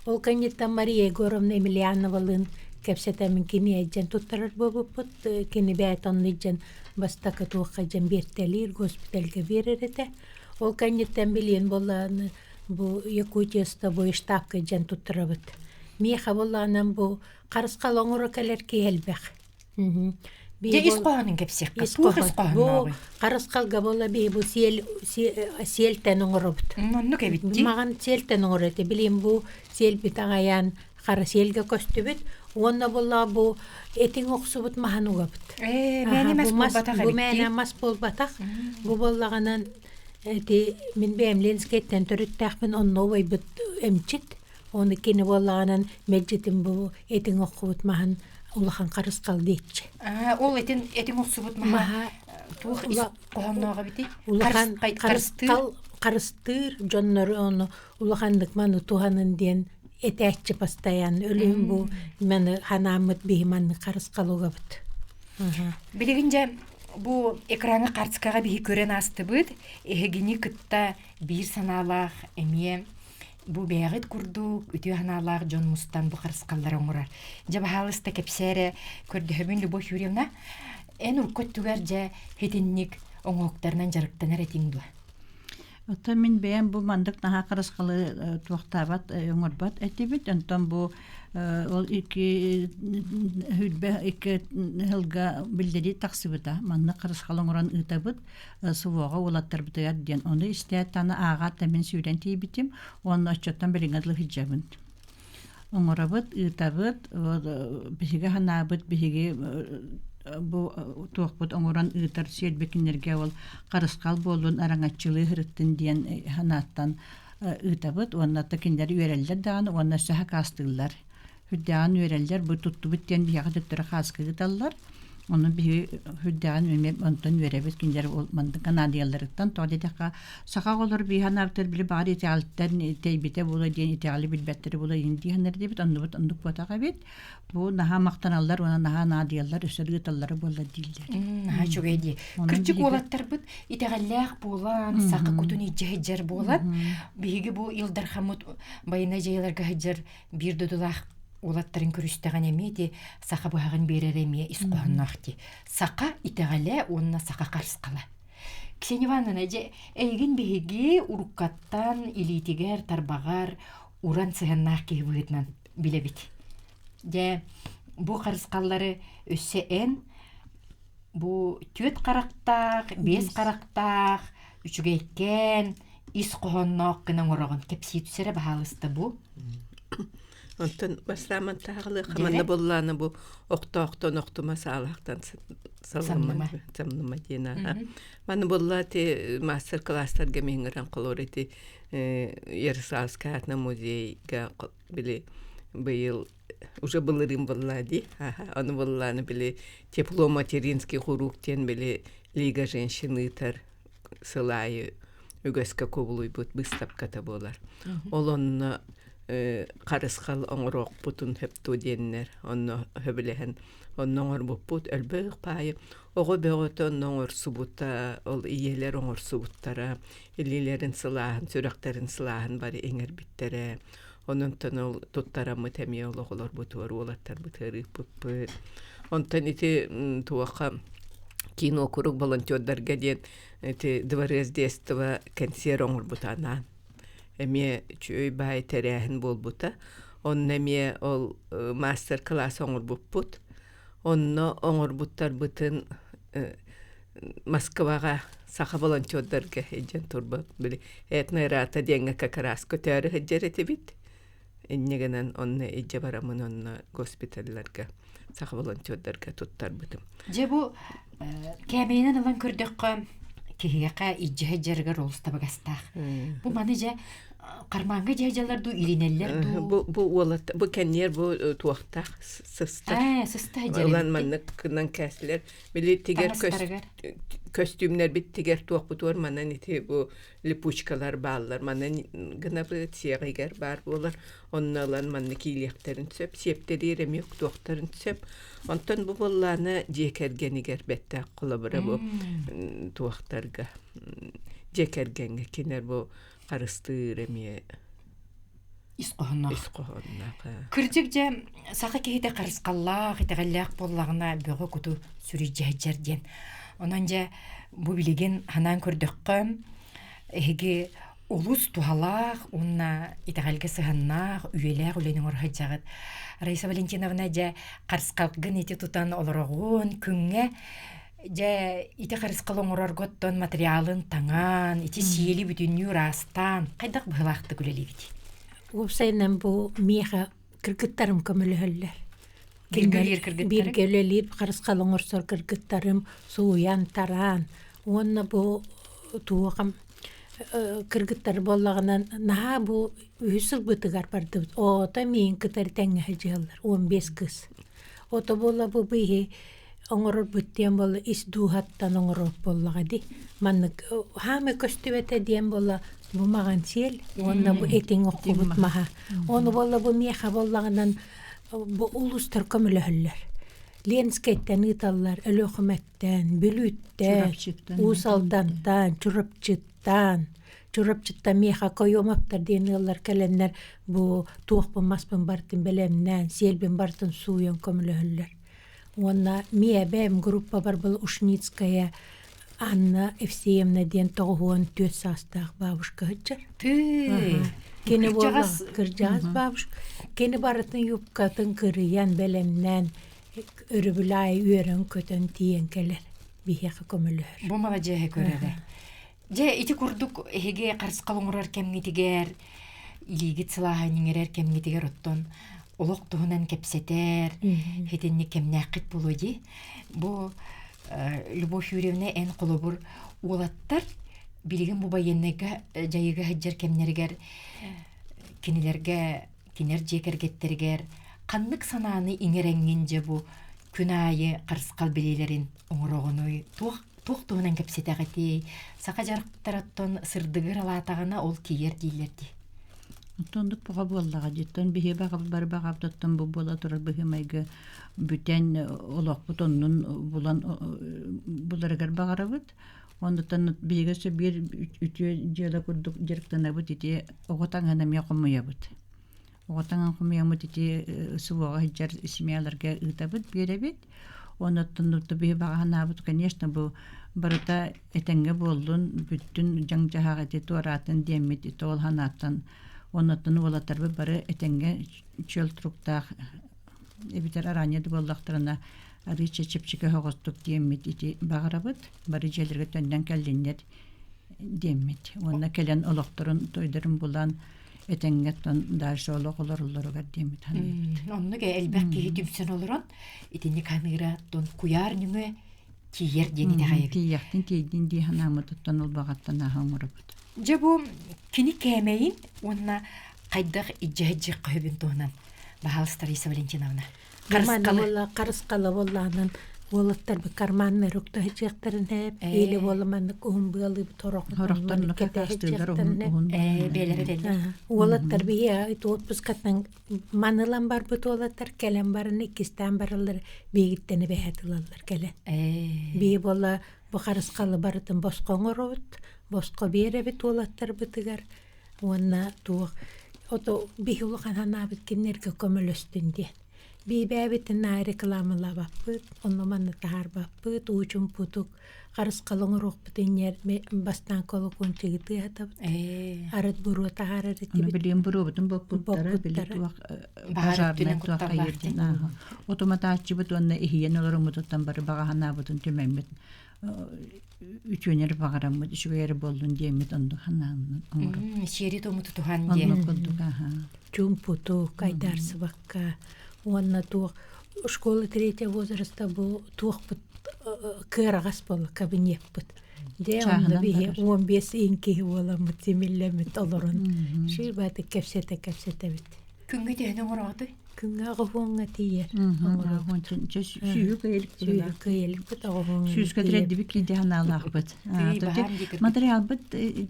E: Ол кэнниттэн Мария Егоровна Емельяновалыын кэпсэтэммин кини илдьэн туттарар буолбуппут. Кини бэйэтэ онно илдьэн бастакы туохха дьэн биэртэлиир, госпитальга биэрэр этэ. Ол кэнниттэн билиэн буоллаҕына бу Якутия с тобой штабка дьэн туттарабыт. Миэхэ буоллаҕынан бу харысхал оҥоро кэлэр киһи элбэх.
A: Дьэ ис хоһоонун кэпсиэххэ. Туох ис хоһооннооҕуй?
E: Бу харысхалга буолла биһи бу сиэл сиэлтэн оҥоробут.
A: Оннук эбит дии.
E: Маҕан сиэлтэн оҥорор этэ. Билим бу сиэлбит аҕайаан хара сиэлгэ көстүбүт. Уонна буолла бу этиҥ охсубут маһын угабыт.
A: Ээ, мээнэ мас буолбатах
E: эбит. Бу мээнэ мас буолбатах. Бу буоллаҕынан эти мин бэйэм Ленскэйтэн төрүттээхпин онно убайбыт эмчит. Оны кини буоллаҕынан мэлдьитин бу этиҥ оххубут маһын улахан харысхал диэччи.
A: Ол этин этиҥ охсубут маһа туох ис хоһоонноох эбитий?
E: Улахан харысхал харыстыыр дьоннору ону улаханнык маны туһанын диэн этээччи постоянно өлүһүн бу маны ханааммыт биһи маннык харысхал угабыт.
A: Билигин дьэ бу экраҥҥа карточкаҕа биһи көрөн аастыбыт. Эһигини кытта биир санаалаах эмиэ Бу бэйэҕит курдук үтүө санаалаах дьон мустан бу харысхаллары оҥорор. Дьэ, баһаалыста кэпсээ эрэ, көрдөһөбүн Любовь Юрьевна, эн урукку өттүгэр дьэ итинник оҥоһуктарынан дьарыктанар этиҥ дуо?
F: Оттон мин бэйэм бу маннык наһаа харысхалы туохтаабат, оҥорбот этибит. Онтон бу ол икки сүүрбэ икки сылга биллэрии тахсыбыта. Маннык харысхал оҥорон ыытабыт. СВО-ҕа уолаттарбытыгар диэн ону истээт аны ааҕаат да мин сүүрэн тиийбитим уонна оччоттон билиҥҥэ дылы сылдьабын. Оҥоробут, ыытабыт, биһиги санаабыт биһиги бу туохпут оҥорон ыытар сиэрбит кинилэргэ ол харысхал буоллун араҥаччылыы сырыттын диэн санааттан ыытабыт уонна кинилэр үөрэллэр даҕаны уонна өссө сакаастыыллар. Үрдээҕин үөрэллэр, бу туттубут диэн биһиэхэ төттөрү хааска ыыталлар. Ону биһи үрдээҕин эмиэ онтон үөрэбит кинилэр ол маннык наадыйалларыттан тоҕо диэтэххэ саха оҕолор биһи анаабыттар били баҕар итэҕэлтэн тэйбитэ буолуо диэн итэҕэли билбэттэрэ буолуо иһин дии саныыр диэбит оннубут оннук буотах эбит. Бу наһаа махтаналлар уонна наһаа наадыйаллар өссө ыыталлара буолла дииллэр.
A: Наһаа үчүгэй дии. Кырдьык уолаттарбыт итэҕэллээх буолан, саха кутун илдьэ сылдьар буолан, биһиги бу Ил Дархаммыт байыаннай дьайыыларга сылдьар биир дойдулаах уолаттарын көрүстэҕин эмиэ ити саха быһаҕын биэрэр эмиэ ис хоһоонноох дии. Саха итэҕэлэ уонна саха харысхала. Ксения Ивановна, дьэ, эйигин биһиги уруккаттан илиитигэр, тарбаҕар уран сыһыаннаах киһи быһыытынан билэбит. Дьэ, бу харысхаллары өссө эн бу түөрт харахтаах, биэс харахтаах, үчүгэйкээн, ис хоһоонноох гына оҥороҕун кэпсии түсэрэ баһаалыста бу.
D: Онтон бастааман тааҕылыахха манна буоллаана бу охтоохтон охтума саалаахтан саллыма самныма диэн аха. Манна буолла ти мастер-класстарга миһиҥыран холор ити Ярославская атна музейга били быйыл уже былырыын буолла дии. Аны буоллааны били тепло материнский хурук диэн били Лига женщин ыытар сыл аайы үгэскэ кубулуйбут быыстапката буолар. Ол онно харысхал оҥоруохпутун сөптүү диэннэр онно сөбүлэһэн онно оҥорбуппут өлбөх паайы оҕо бөҕөтө онно оҥорсубута ол ийэлэр оҥорсубуттара илиилэрин сылааһын сүрэхтэрин сылааһын бары иҥэрбиттэрэ ононтон ол туттараммыт эмиэ ол оҕолорбутугар уолаттарбытыгар ыыппыппыт онтон ити туохха киин уокурук волонтердарга диэн ити дворец детства кэнсиэр оҥорбута анаан эмиэ үчүгэй баай тэрээһин буолбута онно эмиэ ол мастер-класс оҥорбуппут онно оҥорбуттарбытын Москваҕа саха волонтердарга илдьэн турбут били этно-рата диэҥҥэ как раз көтөөрү сылдьар этибит инньэ гынан онно илдьэ бараммын онно госпиталларга саха волонтердарга туттарбытым
A: Дьэ бу кээмэйинэн ылан көрдөххө киһиэхэ илдьэ сылдьарыгар олус табыгастаах. Бу маны дьэ Кармаҥҥа дьаһдьалар дуу, илинэллэр дуу?
D: Бу бу уолат бу кэнниэр бу туохтаах сыстар.
A: Ээ, сыста
D: Ылан маннык гынан кээслэр. Били тигэр көстүүмнэрбит тигэр туохпутугар манан ити бу липучкалар бааллар. Манан гынабыт сиэҕигэр баар буолар. Онно ылан манна киилиэхтэрин сөп, сиэптэриир эмиэ туохтарын сөп. Онтон бу буоллаана дьиэ кэргэнигэр бэттээх холобура бу туохтарга дьиэ кэргэҥҥэ кинилэр бу харыстыыр эмиэ
A: ис хоһоонноох.
D: Ис хоһоонноох.
A: Кырдьык дьэ саха киһитэ харысхаллаах, итэҕэллээх буоллаҕына бөҕө куту сүрүйдьэһдьэр диэн. Онон дьэ бу билигин ханаан көрдөххө эһиги олус туһалаах уонна итэҕэлгэ сыһаннаах, үйэлээх үлэни оҥоро сылдьаҕыт. Раиса Валентиновна дьэ харысхалгын ити тутан олороҕун, күҥҥэ дьэ ити харысхал оҥорорготтон материалын таҥан, ити сиэли бүтүннүү ыраастаан хайдах быһыылаахтык үлэлиигит?
E: Уопсайынан бу миэхэ кыргыттарым көмөлөһөллөр.
A: Бииргэ үлэлиир кыргыттарым?
E: Бииргэ үлэлиир харысхал оҥорсор кыргыттарым сууйан, тараан уонна бу туохам кыргыттар буоллаҕынан наһаа бу үһүс сылбытыгар бардыбыт. Оҕото миин кытары тэҥҥэ сылдьыһаллар, 15 кыыс. Ото буолла бу биһи оҥорорбут диэн буолла ис дууһаттан оҥорор буоллаҕа дии. Маннык хаамай көстүбэтэ диэн буолла бу маҕан сиэл уонна бу этиҥ оххубут маһа. Ону буолла бу миэхэ буоллаҕынан бу улуустар көмөлөһөллөр. Ленскэйтэн ыыталлар, Өлүөхүмэттэн, Бүлүүттэн, Уус Алдантан, Чурапчыттан. Чурапчыттан миэхэ Койомовтар диэн ыаллар кэлэннэр бу туохпун маспын барытын бэлэмнээн, сиэлбин барытын сууйан көмөлөһөллөр. Уонна миэбэм группабар был Ушницкая Анна Евсеевна диэн 94 саастаах бабушка сылдьар.
A: Тыы.
E: Кини буолла кырдьаҕас бабушка. Кини барытын юбкатын кырыйан, бэлэмнээн, өрөбүл аайы үөрэн-көтөн тиийэн кэлэр. Биһиэхэ көмөлөһөр.
A: Бу маладьыаһы көрөрө. Дьэ, ити курдук эһиги харысхал оҥорор кэмҥитигэр, илиигит сылааһын иҥэрэр кэмҥитигэр оттон олох туһунан кэпсэтэр, итинник кэмнээххит буолуо дии. Бу Любовь Юрьевна эн холобур уолаттар билигин бу байыаннайга дьайыыга сылдьар кэмнэригэр кинилэргэ кинилэр дьиэ кэргэттэригэр ханнык санааны иҥэрэҥҥин дьэ бу күн аайы харысхал билиилэрин оҥороҕунуй туох туох туһунан кэпсэтэҕитий саха дьарыктарыттан сырдыгы ыралаатаҕына ол тиийэр дииллэр дии
F: Оттон буҕа буоллаҕа дьиттэн биһи баҕабыт бары баҕабытыттан бу буола турар быһыы-майгы бүтэн олохпут оннун булан буларыгар баҕарабыт. Оннуттан биһиги өссө биир үтүө дьыала курдук дьарыктанабыт ити оҕо таҥаһын эмиэ хомуйабыт. Оҕо таҥаһын хомуйаммыт ити СВО-ҕа сылдьар семьяларга ыытабыт, биэрэбит. Оннуттан биһи баҕа санаабыт, конечно, бу барыта этэҥҥэ буоллун, бүттүн дьаҥ-дьаһах ити туораатын диэммит ити ол санааттан оннуттан уолаттарбыт бары этэҥҥэ чөл туруктаах эбэтэр араанньа да буоллахтарына арыычча чэпчэки оһоҕостук диэммит ити баҕарабыт бары дьиэлэргэ төннөн кэллиннэр диэммит уонна кэлэн олохторун тойдорун булан этэҥҥэ оттон дальше олох олороллоругар диэммит саныыбыт.
A: Оннук элбэх киһи түмсэн олорон итинник ханыыра оттон куйаар ньүҥүө тиийэр диэн итэҕэйэбит.
F: Тиийэхтин тиийдин дии санааммытыттан улбаҕаттан ааһа оҥоробут.
A: Дьэ бу кини кээмэйин уонна хайдах иддьэһэддьиэххэ сөбүн туһунан баһаалыста Раиса Валентиновна.
E: Харысхалы харысхалы буоллаанан уолаттарбыт карманнар уктаһычыахтарын хэп или буола маннык уһун быалыыбыт
F: Хорохторун кэтэһичиэхтэрин уһун
A: бээлэрэ дэллэр
E: уолаттар биһи отпускаттан манылан барбыт уолаттар кэлэн баран иккистээн бараллар биһигиттэн эбэһээт ылаллар кэлэн биһи буола бу харысхалы барытын босхо оҥоробут босхо биэрэбит уолаттарбытыгар уонна туох ото биһи улахан санаабыт кинилэргэ көмөлөстүн диэн биибээбитин наа рекламалаабаппыт онно манна таһаарбаппыт уучумпутук харысхал оҥоруохпут инньэр бастаан колокольчигы тыаһатабыт арыт буруо таһаарар этибит
F: билиэн буруобутун боппуттара били туох пожарнай туох хайырдин отуматааччыбыт уонна иһийэн олоруммутуттан бары баҕаһанаабытын түмэммит үтүөнэр баҕараммыт үчүгэй эрэ буоллун диэммит оннук ханааннан оҥоробут
A: сиэри туому тутуһан диэн
F: оннук курдук аха
E: чуумпутук айдаарсыбакка уонна туох Школа третьего возраста бу туохпут кыараҕас буолла кабинеппыт. Дьэ онно биһи 15 иин киһи буоламмыт симиллэммит олорон шиир-баатык кэпсэтэ кэпсэтэбит.
A: Күҥҥэ төһөнү оҥороҕутуй?
E: Күҥҥэ оҕоһуоҥҥа тиийэр.
F: Сүүһү
E: кыайылыкпыт оҕоһуоҥҥа
F: Сүүскэ тирэддибит киирдэ санаалаахпыт. Материалбыт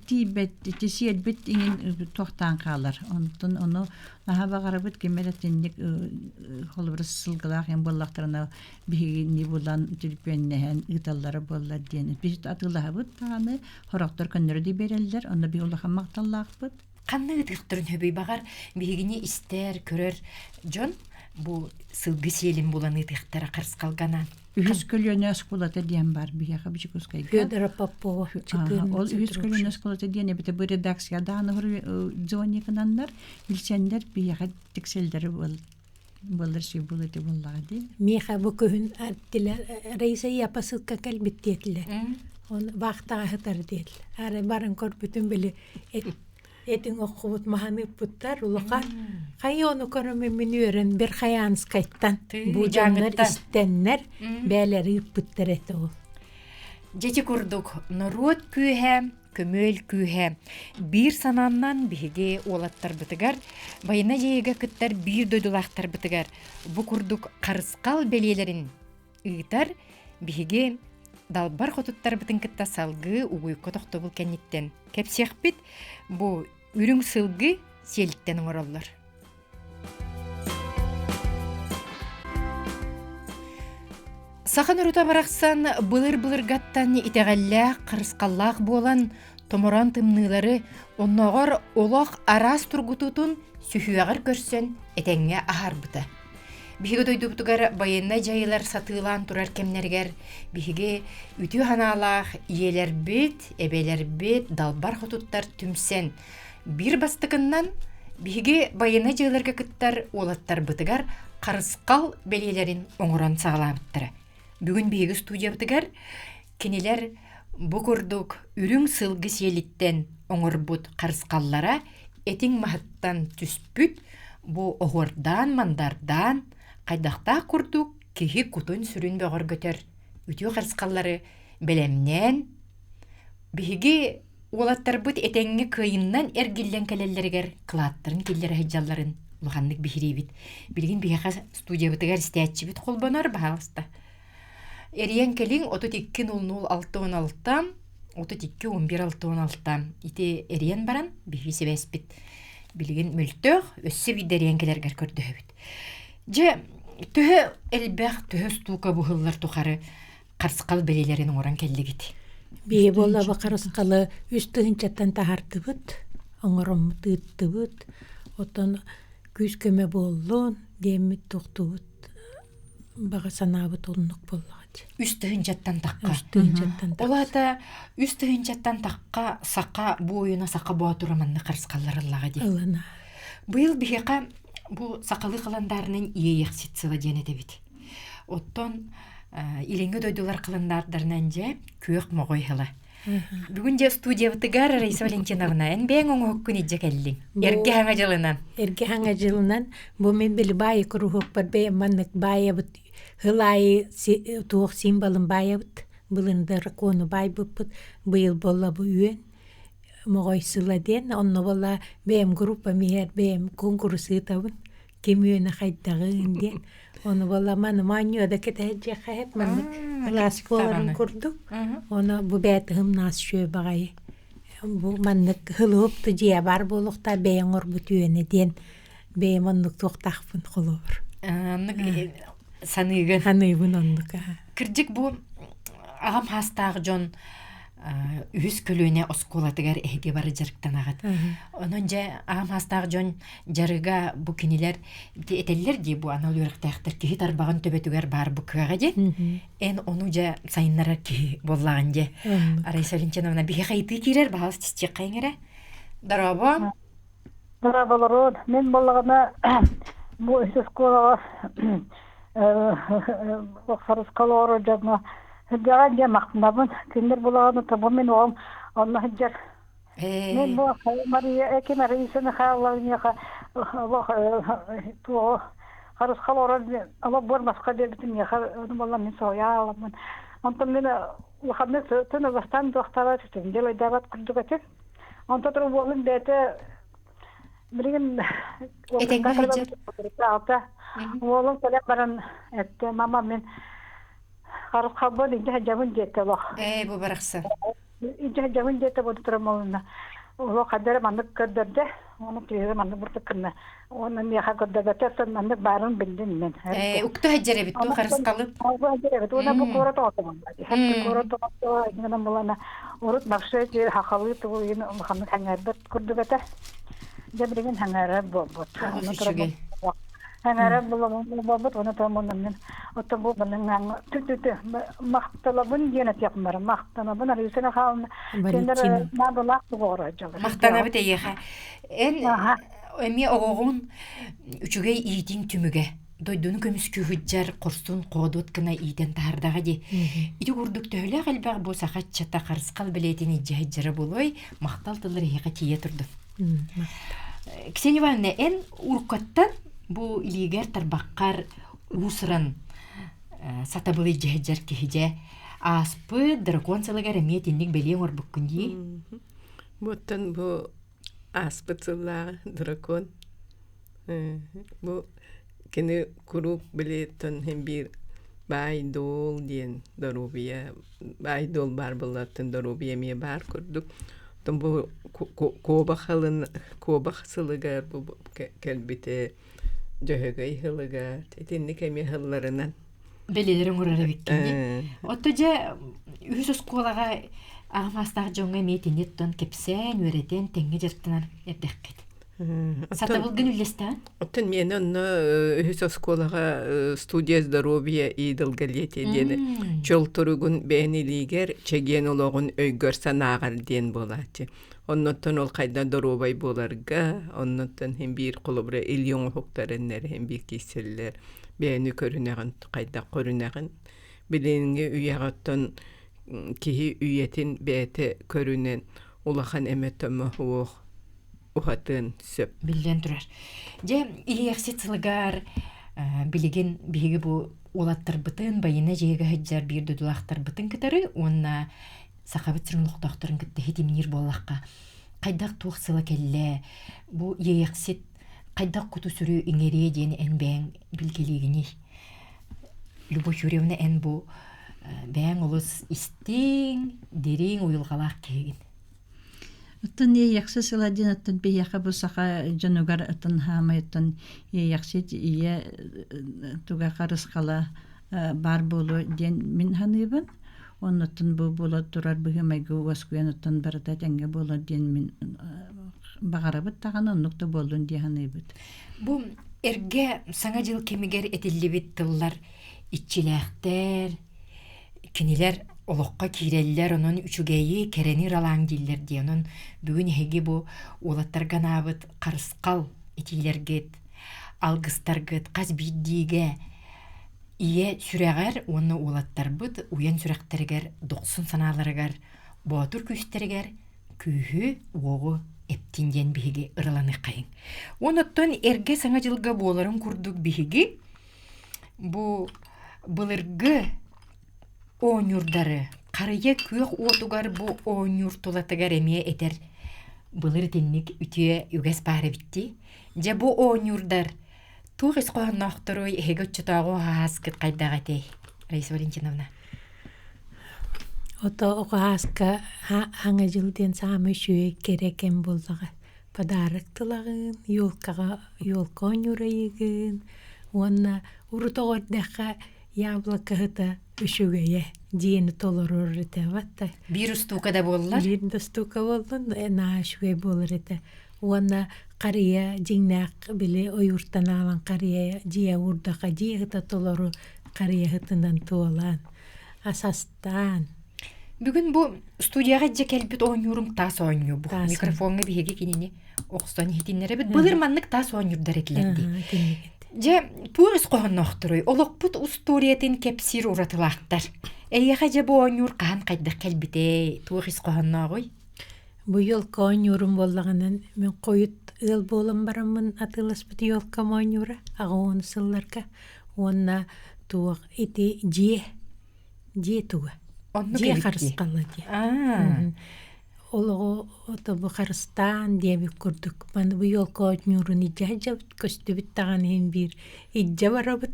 F: тиийбэт, сиэрбит иҥин туохтаан хаалар. Онтон ону наһаа баҕарабыт ким эрэ итинник холобура сылгылаах эн буоллахтарына биһигини булан түлпүөннэһэн ыыталлара буоллар диэн. Биһи атыылаһабыт даҕаны, сорохтор көннөрү да биэрэллэр, онно биһи улахан махталлаахпыт.
A: Ханна ытыктарын хөбүй баҕар биһигини истэр, көрөр дьон бу сылгы сиэлин булан ытыктара харысхалганан.
F: Үһүс көлүөнэ оскуолата диэн бар биһиэхэ Бичикускайга.
E: Федора Попова.
F: Ол үһүс көлүөнэ оскуолата диэн эбитэ бу редакция даҕаны звонникынаннар билсэннэр биһиэхэ тиксэллэри буоллар сүй буолар этэ буоллаҕа дии.
E: Миэхэ бу күһүн аттилэр Раиса я посылка кэлбит диэтилэр. Он вахтаҕа сытар диэтилэр. Ары баран көрбүтүм били этиҥ оххубут маһан ыыппыттар улахан хайа ону көрөммүн мин үөрэн Верхоянскайтан бу дьоннор истэннэр бээлэри ыыппыттар этэ ол.
A: Дьэти курдук норуот күүһэ, көмүөл күүһэ биир санааннан биһиги уолаттарбытыгар байына дьиэгэ кыттар биир дойдулаахтарбытыгар бу курдук харысхал бэлиэлэрин ыытар биһиги далбар хотуттарбытын кытта салгыы угуйка тохтобул кэнниттэн кэпсиэхпит бу үрүҥ сылгы сиэлиттэн оҥороллор. Саха норута барахсан былыр-былыргаттан итэҕэллээх, харысхаллаах буолан, томороон тымныылары, оннооҕор олох араас тургутуутун сүһүөҕэр көрсөн этэҥҥэ аһарбыта. Биһиги дойдубутугар байыаннай дьайыылар сатыылаан турар кэмнэригэр биһиги үтүө санаалаах ийэлэрбит, эбэлэрбит, далбар хотуттар түмсэн биир бастакыннан биһиги байыаннай дьайыыларга кыттар уолаттарбытыгар харысхал бэлиэлэрин оҥорон саҕалаабыттара. Бүгүн биһиги студиябытыгар кинилэр бу курдук үрүҥ сылгы сиэлиттэн оҥорбут харысхаллара этиҥ маһыттан түспүт бу оһуордаан-мандардаан хайдахтаах курдук киһи кутун-сүрүн бөҕөргөтөр үтүө харысхаллары бэлэмнээн биһиги уолаттарбыт этэҥҥэ кыайыннан эргиллэн кэлэллэригэр кылааттарын киллэрэ сылдьалларын улаханнык биһириибит. Билигин биһиэхэ студиябытыгар истээччибит холбонор, баһаалыста. Эрийэн кэлиҥ 32 00 66 32 11 66 ити эрийэн баран биһиги сибээспит билигин мөлтөх, өссө биирдэ эрийэн кэлэргэр көрдөһөбүт. Дьэ, төһө элбэх, төһө устуука быһыллар тухары харысхал бэлиэлэрин оҥорон кэллигит?
E: Биһи буоллаба харысхалы үс тыһыынчаттан таһаардыбыт, оҥороммут ыыттыбыт. Оттон күүс-көмө буоллун диэммит тохтубут баҕа санаабыт оннук буоллаҕа дии.
A: Үс тыһыынчаттан тахха.
E: Үс тыһыынчаттан
A: Ол аата үс тыһыынчаттан тахха саха буойуна саха боотура манна харысхалларыллаҕа дии.
E: Ылына.
A: Быйыл биһиэхэ бу сахалыы халандаарынан иэйэхсит сыла диэн этэбит. Оттон илиҥҥи дойдулар халандаардарынан дьэ күөх моҕой сыла. Бүгүн дьэ студиябытыгар Раиса Валентиновна эн бэйэҥ оҥоһуккун илдьэ кэллиҥ. Эргэ хаҥа дьылынан.
E: Эргэ хаҥа дьылынан бу мин били баайы куруһуокпар бэйэм маннык баайабыт сыл аайы туох символын баайабыт былын дракону баайбыппыт быйыл буолла бу үөн моҕой сыла диэн онно буолла бэйэм группам иһэр бэйэм куонкурус ыытабын ким үөнэ хайдаҕын диэн ону буолла маны моонньуо да кэтэһэрдиэххэ сөп маннык кылаас буоларын курдук ону бу бээтыһым наас үчүгэй баҕайы бу маннык хылыһупту дьиэ баар буолуохтаах бэйэҥ оҥорбут үөнэ диэн бэйэм оннук туохтаахпын холобур
A: Оннук саныыгын
E: саныыбын оннук
A: Кырдьык бу аҕам хаастаах дьон үһүс көлүөнэ оскуолатыгар эһиги бары дьарыктанаҕыт. Онон дьэ аҕам хаастаах дьон дьарыга бу кинилэр этэллэр дии бу анал үөрэхтээхтэр киһи тарбаҕын төбөтүгэр баар бу кыаҕа диэн. Эн ону дьэ сайыннарар киһи буоллаҕын дьэ. Раиса Валентиновна биһиэхэ ыйытыы киирэр, баһаалыс тистиэххэйиҥ эрэ. Дорообо.
G: Дорооболорун. Мин буоллаҕына бу үһүс оскуолаҕа харысхал оҥорор дьоҥҥо сылдьаҕын диэн махтанабын. Кинилэр булаҕын тобу мин оҕом онно сылдьар. Мин бу Мария Экин Раиса Михайловна миэхэ олох туоҕу Харысхал орон олох буор маска диэбитин миэхэ ону буолла мин соһуйа аламмын. Онтон мин улаханнык тын ыластаан туохтаабат дьалайдаабат курдук этим. Онтон туру уолум бэйэтэ билигин
A: Этэҥҥэ сылдьар.
G: алта уолум кэлэн баран эттэ мама мин харысхалбын илдьэ сылдьабын диэтэ олох.
A: Ээ бу барахсан.
G: Илдьэ сылдьабын диэтэ бу туран уолуна олох хайда эрэ маннык көрдөрдө уонна киһи маннык бурдук гынна уонна миэхэ көрдөрбөтө оттон маннык баарын биллим мин.
A: Ээ укта сылдьар эбит туу харысхалы.
G: Ол сылдьар эбит уонна бу куорат оҕото буолла. Куорат оҕото гынан булана урут вообще хахалыы тугу иһин улаханнык хаҥаарбат курдук этэ. Дьэ билигин хаҥаарар буолбут.
A: Олус үчүгэй.
G: Хаҥаарар буолбут уонна томунан мин оттон бу тү махталабын диэн этиэхпин бары махтанабын Алиса Михайловна кинилэр наадалаах тугу оҥорор
A: Махтанабыт эйиэхэ. Эн эмиэ оҕоҕун үчүгэй иитиҥ түмүгэ дойдуну көмүскүү сылдьар хорсун хоодуот гына иитэн таһаардаҕа дии. Ити курдук төһөлөөх элбэх бу саха ыччата харысхал бэлиэтин илдьэ сылдьара буолуой, махтал тыллар эһиэхэ тиийэ турдун. Ксения Ивановна, эн уруккаттан бу илиигэр тарбаххар уусуран сатабыл илдьэ сылдьар киһи дьэ ааспыт дракон сылыгар эмиэ итинник бэлиэ оҥорбуккун дии.
D: Буттан бу ааспыт сыллааҕы дракон бу кини куруук билиэттэн иһин биир баай-дуол диэн доруобуйа баай-дуол баар буоллааттан доруобуйа эмиэ баар курдук. Оттон бу куобах ылын куобах сылыгар бу кэлбитэ Дьөһөгөй сылыгар итинник эмиэ сылларынан
A: Бэлиэлэри оҥорор эбиккин дии. Отто дьэ үһүс оскуолаҕа аҕам саастаах дьоҥҥо эмиэ итинник оттон кэпсээн, үөрэтэн, тэҥҥэ дьарыктанар эрдэххит. Сатабылгын үллэстэҕин?
D: Оттон миэнэ онно үһүс оскуолаҕа студия здоровья и долголетия диэн чөл туругун бэйэн илиигэр, чэгиэн олоҕун өйгөр-санааҕар диэн буолааччы. Оннуттан ол хайда доруобай буоларга, оннуттан иһин биир холобура илии оҥоһуктарын иһин биир киирсэллэр. Бэйэни көрүнэҕин, хайдах көрүнэҕин. Билиҥҥи үйэҕэ оттон киһи үйэтин бэйэтэ көрүнэн улахан эмэ-төмө суох уһатыан сөп.
A: Биллэн турар. Дьэ, Иэхсит сылыгар билигин биһиги бу уолаттарбытын, байына дьиэгэ сылдьар биир дойдулаахтарбытын кытары уонна Сахабыт сирин олохтоохторун кытта ситимниир буоллахха, хайдах туох сыла кэллэ, бу Иэйэхсит хайдах куту-сүрү иҥэриэ диэн эн бэйэҥ билгэлиигиний? Любовь Юрьевна, эн бу бэйэҥ олус истиҥ, дириҥ уйулҕалаах киһигин.
F: Оттон иэйэхсит сыла диэн оттон биһиэхэ бу саха дьонугар оттон хаамай оттон иэйэхсит ийэ туга харысхала баар буолуо диэн мин саныыбын. Оннуттан бу буола турар быһыы-майгы уоскуйан оттон барыта тэҥҥэ буолар диэн мин баҕарабыт даҕаны оннук да буоллун дии саныыбыт.
A: Бу эргэ Саҥа дьыл кэмигэр этиллибит тыллар иччилээхтэр, кинилэр олоххо киирэллэр, онон үчүгэйи, кэрэни ыралааҥ дииллэр дии. Онон бүгүн эһиги бу уолаттарга анаабыт харысхал этиилэргит, алгыстаргыт хас биирдиигэ ийэ сүрэҕэр уонна уолаттарбыт уйан сүрэхтэригэр, дохсун санааларыгар, боотур күүстэригэр күүһү-уоҕу эптин диэн биһиги ыраланыаххайыҥ. Уон оттон эргэ Саҥа дьылга буоларын курдук биһиги бу былыргы оонньуурдары харыйа күөх уотугар бу оонньуур тулатыгар эмиэ этэр былыр итинник үтүө үгэс баар эбит дии. Дьэ бу оонньуурдар туох ис хоһоонноохторуй эһиги оччотооҕу аһааскыт хайдах этэй, Раиса Валентиновна?
E: Ото оҕо-ааска Саҥа дьыл диэн саамай үчүгэй кэрэ кэм буоллаҕа. Подарок тылаҕын, елкаҕа елка оонньуурайыгын уонна урут оҕо эрдэххэ яблоко сыта үчүгэйэ дьиэни толорор этэ батта.
A: Биир устуука да буоллар?
E: Биир да устуука буоллун наһаа үчүгэй буолар этэ. Уонна харыйа дьиҥнээх били ойууртан аалан харыйа дьиэ уурдаха дьиэ сыта толору харыйа сытынан туолан ас астаан.
A: Бүгүн бу студияҕа дьэ кэлбит оонньуурум таас оонньуу бу. Микрофоҥҥа биһиги кинини охсон иһитиннэрэбит. Былыр маннык таас оонньуурдар этилэр дии. Дьэ, туох ис хоһоонноохторуй? Олохпут устуоруйатын кэпсиир уратылаахтар. Эйиэхэ дьэ бу оонньуур хаһан хайдах кэлбитэй? Туох ис хоһооннооҕуй?
E: Бу елка оонньуурум буоллаҕынан мин хойут Ыал буолан бараммын атыыласпыт елкам оонньуура аҕа сылларга уонна туох ити дьиэ дьиэ туга
A: Оннук
E: дьиэ
A: эбит дии.
E: харысхала диэ.
A: Аа.
E: Олоҕу ото харыстаан диэбит курдук маны бу елка оонньуурун илдьэ сылдьабыт көстүбүт даҕаны иһин биир илдьэ барабыт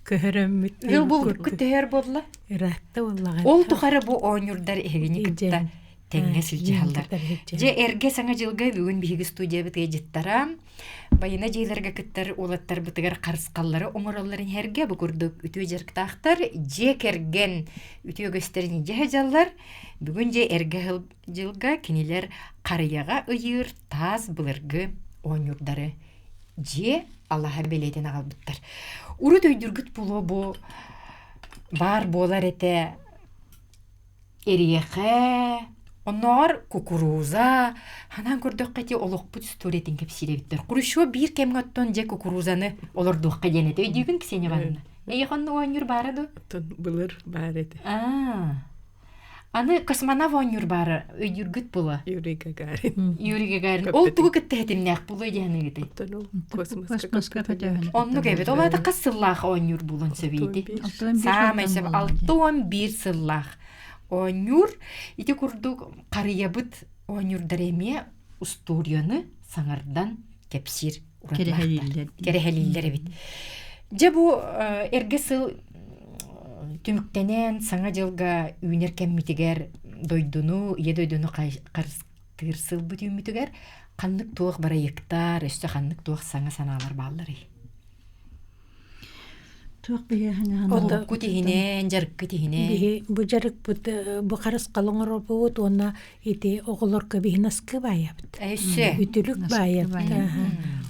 E: көһөрөммүт
A: Ыал
E: диэбит
A: буолбуккут
E: курдук
A: төһөр буолла?
E: ыраатта буоллаҕа
A: Ол тухары бу оонньуурдар эһигини кытта
E: илдьэн
A: тэҥҥэ сылдьыһаллар. Дьэ эргэ саҥа дьылга бүгүн биһиги студиябыт ыалдьыттара байына дьиэлэргэ кыттар уолаттарбытыгар харысхаллары оҥороллорун иһэргэ бу курдук үтүө дьарыктаахтар дьиэ кэргэн үтүө үгэстэрин илдьэ сылдьаллар. Бүгүн дьэ эргэ дьылга кинилэр харыйаҕа ыйыыр таас былыргы оонньуурдары дьиэ алаһа бэлиэтин аҕалбыттар. Урут өйдүүргүт буолуо бу баар буолар этэ Эриэхэ, оннооҕор кукуруза, ханаан көрдөххө ити олохпут историятын кэпсиир эбиттэр. Хрущев биир кэмҥэ оттон дьэ кукурузаны олордуохха диэн этэ. Өйдүүгүн, Ксения Ивановна? Эйиэхэ онно оонньуур баара дуо?
D: Оттон былыр баар этэ.
A: Аа. Аны космонавт оонньуур баара өйдүүргүт була.
D: Юрий Гагарин.
A: Юрий Гагарин. Ол тугу кытта ситимнээх буолуо диэн ыйытый?
D: Оттон ол космоска
F: Космоска көтөһүн.
A: Оннук эбит. Ол аата хас сыллаах оонньуур буолуон сөбүй Саамай сөп 61 сыллаах оонньуур. Ити курдук харыйабыт оонньуурдар эмиэ устуоруйаны саҥардан кэпсиир уратылаахтар. Кэрэһэлииллэр эбит. Дьэ бу эргэ сыл түмүктэнэн саҥа дьылга үүнэр кэммитигэр дойдуну, ийэ дойдуну харыстыыр сылбыт үүммүтүгэр ханнык туох бырайыактар, өссө ханнык туох саҥа санаалар баалларый?
F: Туох биһиэхэ
A: Олуккут иһинэн, дьарыккыт иһинэн.
E: Биһи бу дьарыкпыт бу харысхал оҥоробут уонна ити оҕолорго биһи наскы баайабыт.
A: Өссө.
E: Үтүлүк баайабыт.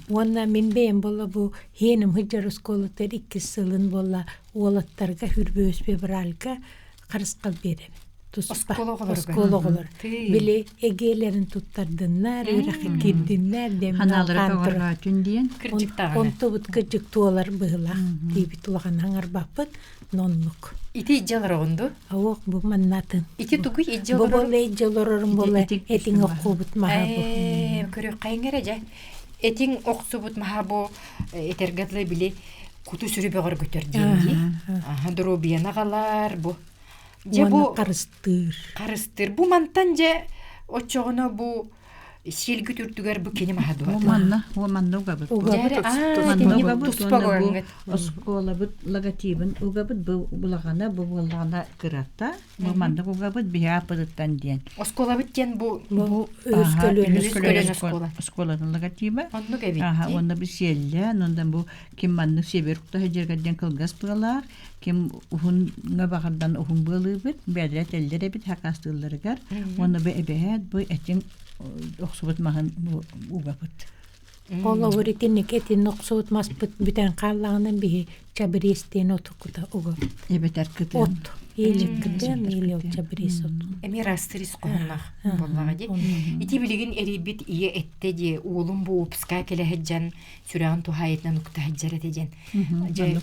E: Уонна мин бэйэм буолла бу хиэним сылдьар оскуолатыгар иккис сылын буолла уолаттарга хүрбүөс февральга харысхал биэрэбин. Туспа.
A: Оскуола
E: оҕолор. Били эгиэлэрин туттардыннар, үөрэххэ киирдиннэр диэн
F: Ханаалара көҕөрөөтүн диэн.
A: Кырдьыктаҕына.
E: Онтубут кырдьык туолар быһылаах диибит улахан хаҥарбаппыт ноннук.
A: Ити ijja олороҕун дуу?
E: Ауох бу маннатын.
A: Ити тугуй ijja
E: Бу
A: олорор?
E: буолла ijja олорорум буолла этиҥ оххуубут маһа бу.
A: Ээ, көрүөххэйиҥ эрэ дьэ. Этиҥ охсубут маһа бу этэргэ дылы били куту сүрү бөҕөргөтөр диэн дии. Аха, доруобуйаны аҕалар бу. Дьэ бу
E: харыстыыр.
A: Харыстыыр. Бу мантан дьэ оччоҕуна бу сиэлгит үрдүгэр бу кини маһа дуо?
F: Манна, манна угабыт.
A: Угабыт.
F: Манна угабыт уонна бу оскуолабыт логотибын угабыт бу булаҕана бу буоллаҕына кырата. Бу маннык угабыт биһи ааппытыттан диэн.
A: Оскуолабыт диэн бу
E: бу үһүс көлүөнэ
A: оскуола.
F: Оскуолатын логотиба.
A: Оннук эбит.
F: Аха, уонна бу сиэллээн, онтон бу ким маннык сиэбир кута диэн кылгас быалаах, ким уһунга баҕардан уһун быалыыбыт, бэйэлэрэ этэллэр эбит хакастыылларыгар. Уонна бу эбэһээт бу этиҥ охсубут маһын бу угабыт.
E: Холобур итинник этин охсубут маспыт бүтэн хааллаҕына биһи чабырес диэн оту кута угабыт.
F: Эбэтэр кытын.
E: От. Или кытын, или чабырес от.
A: Эмиэ растырис хоһуннах буоллаҕа дии. Ити билигин эрийбит ийэ этте дии, уолум бу упска кэлэ сылдьан сүрэҕин туһаайытынан укта сылдьар этэ диэн.
F: Дьэ,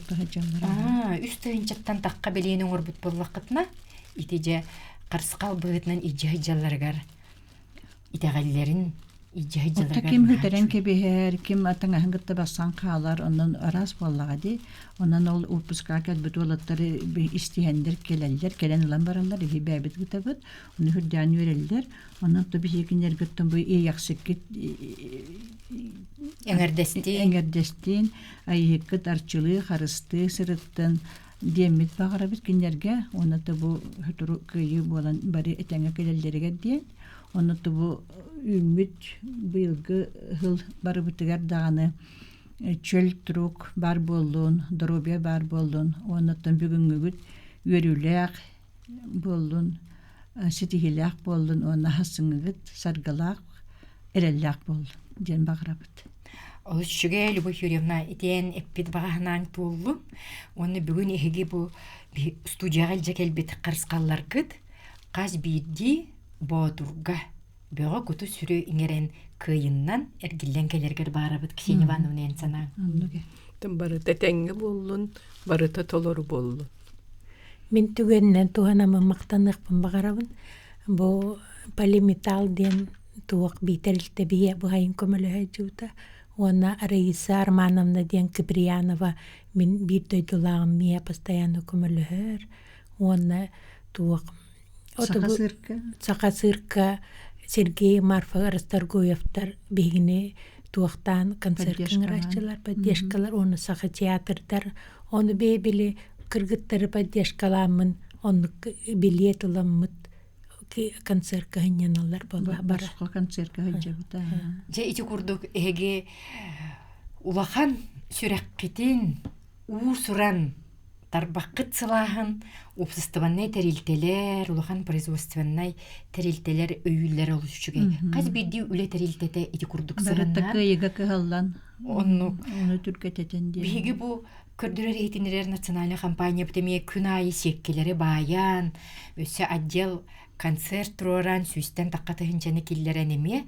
A: үс тыһыынчаттан тахха бэлиэни оҥорбут буоллаххытына, ити дьэ харысхал быһыытынан илдьэ сылдьалларыгар итэҕэллэрин илдьэ
F: Отто ким хүтэрэн кэбиһэр, ким таҥаһын кытта барсан хаалар, онон араас буоллаҕа дии. Онон ол выпускка кэлбит уолаттары истиһэннэр кэлэллэр, кэлэн ылан бараллар, иһи бэйэбит ыытабыт, ону үрдээн үөрэллэр. Онон то биһиги кинилэргиттэн бу иэйэхсиккит
A: эҥэрдэстиин
F: эҥэрдэстиин айыһыккыт арчылыы, харыстыы сырыттын диэммит баҕарабыт кинилэргэ. Уонна то бу сотору кыайыы буолан бары этэҥҥэ кэлэллэригэр диэн. Онно то бу үүммүт быйылгы сыл барыбытыгар даҕаны чөл турук баар буоллун, доруобуйа баар буоллун уонна оттон бүгүҥҥүгүт үөрүүлээх буоллун, ситиһиилээх буоллун уонна хассыҥҥыгыт саргылаах, эрэллээх буоллун диэн баҕарабыт.
A: Олус үчүгэй, Любовь Юрьевна, итиэн эппит баҕаһынаан туоллун. Уонна бүгүн эһиги бу студияҕа илдьэ кэлбит харысхалларгыт хас биирдии боотурга бөҕө куту-сүрү иҥэрэн кыайыннан эргиллэн кэлэргэр баарабыт Ксения Ивановна эн санааҥ.
D: Барыта тэҥҥэ буоллун, барыта толору буоллун.
E: Мин түгэнинэн туһанаммын махтаныахпын баҕарабын. Бу полиметалл диэн туох биитэрилтэ бие быһайын көмөлөһө Уонна Раиса Армановна диэн Киприянова мин биир дойдулааҕым миэ постоянно көмөлөһөр. Уонна туох
F: Саха цирка.
E: Саха цирка Сергей Марфа Расторгуевтар биһигини туохтаан концерткыҥырааччылар, поддержкалар, уонна саха театрдар, ону бэйбили кыргыттары поддержкалааммын, оннук билиэт ыламмыт концертка сынньаналлар буолла
F: бара. концертка сылдьабыта.
A: Дьэ ити курдук эһиги улахан сүрэххитин уус-уран тарбаххыт сылааһын уопсастыбаннай тэрилтэлэр, улахан производственнай тэрилтэлэр өйүүллэрэ олус үчүгэй. Хас биирдии үлэ тэрилтэтэ ити курдук
F: сыһынна. кыайыга кыһаллан.
A: Оннук.
F: Ону түргэтэтэн диэн.
A: Биһиги бу көрдөрөр иһитиннэрэр национальнай компания эмиэ күн аайы сиэккилэри баайан, өссө отдел концерт туруоран сүүстэн тахха тыһыынчаны киллэрэн эмиэ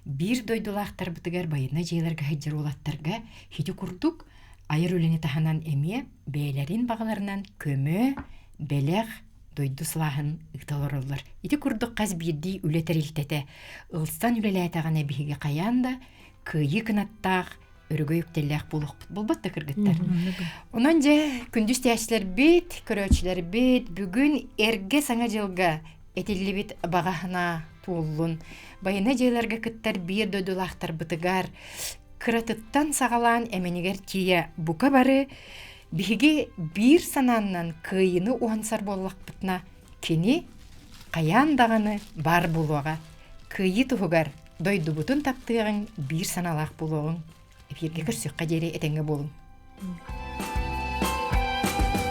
A: биир дойдулаахтарбытыгар байыаннай дьиэлэргэ сылдьар уолаттарга ити курдук айар үлэни таһынан эмиэ бэйэлэрин баҕаларынан көмө, бэлэх, дойду сылааһын ыыта олороллор. Ити курдук хас биирдии үлэ тэрилтэтэ ылсан үлэлээтэҕинэ биһиги хайаан да кыайыы кынаттаах өрөгөй үктэллээх буолуохпут буолбат да кыргыттар. Онон дьэ күндүс тээчилэрбит, көрөөччүлэрбит бүгүн эргэ саҥа дьылга этиллибит баҕаһына туоллун. Байына дьиэлэргэ кыттар биир дойдулаахтарбытыгар кыратыттан саҕалаан эмэнигэр тиийэ бука бары биһиги биир санааннан кыайыыны уһансар буоллахпытына кини хайаан даҕаны баар буолуоҕа. Кыайыы туһугар дойдубутун таптыаҕыҥ, биир санаалаах буолуоҕуҥ. Эфиргэ көрсүөххэ диэри этэҥҥэ буолуҥ.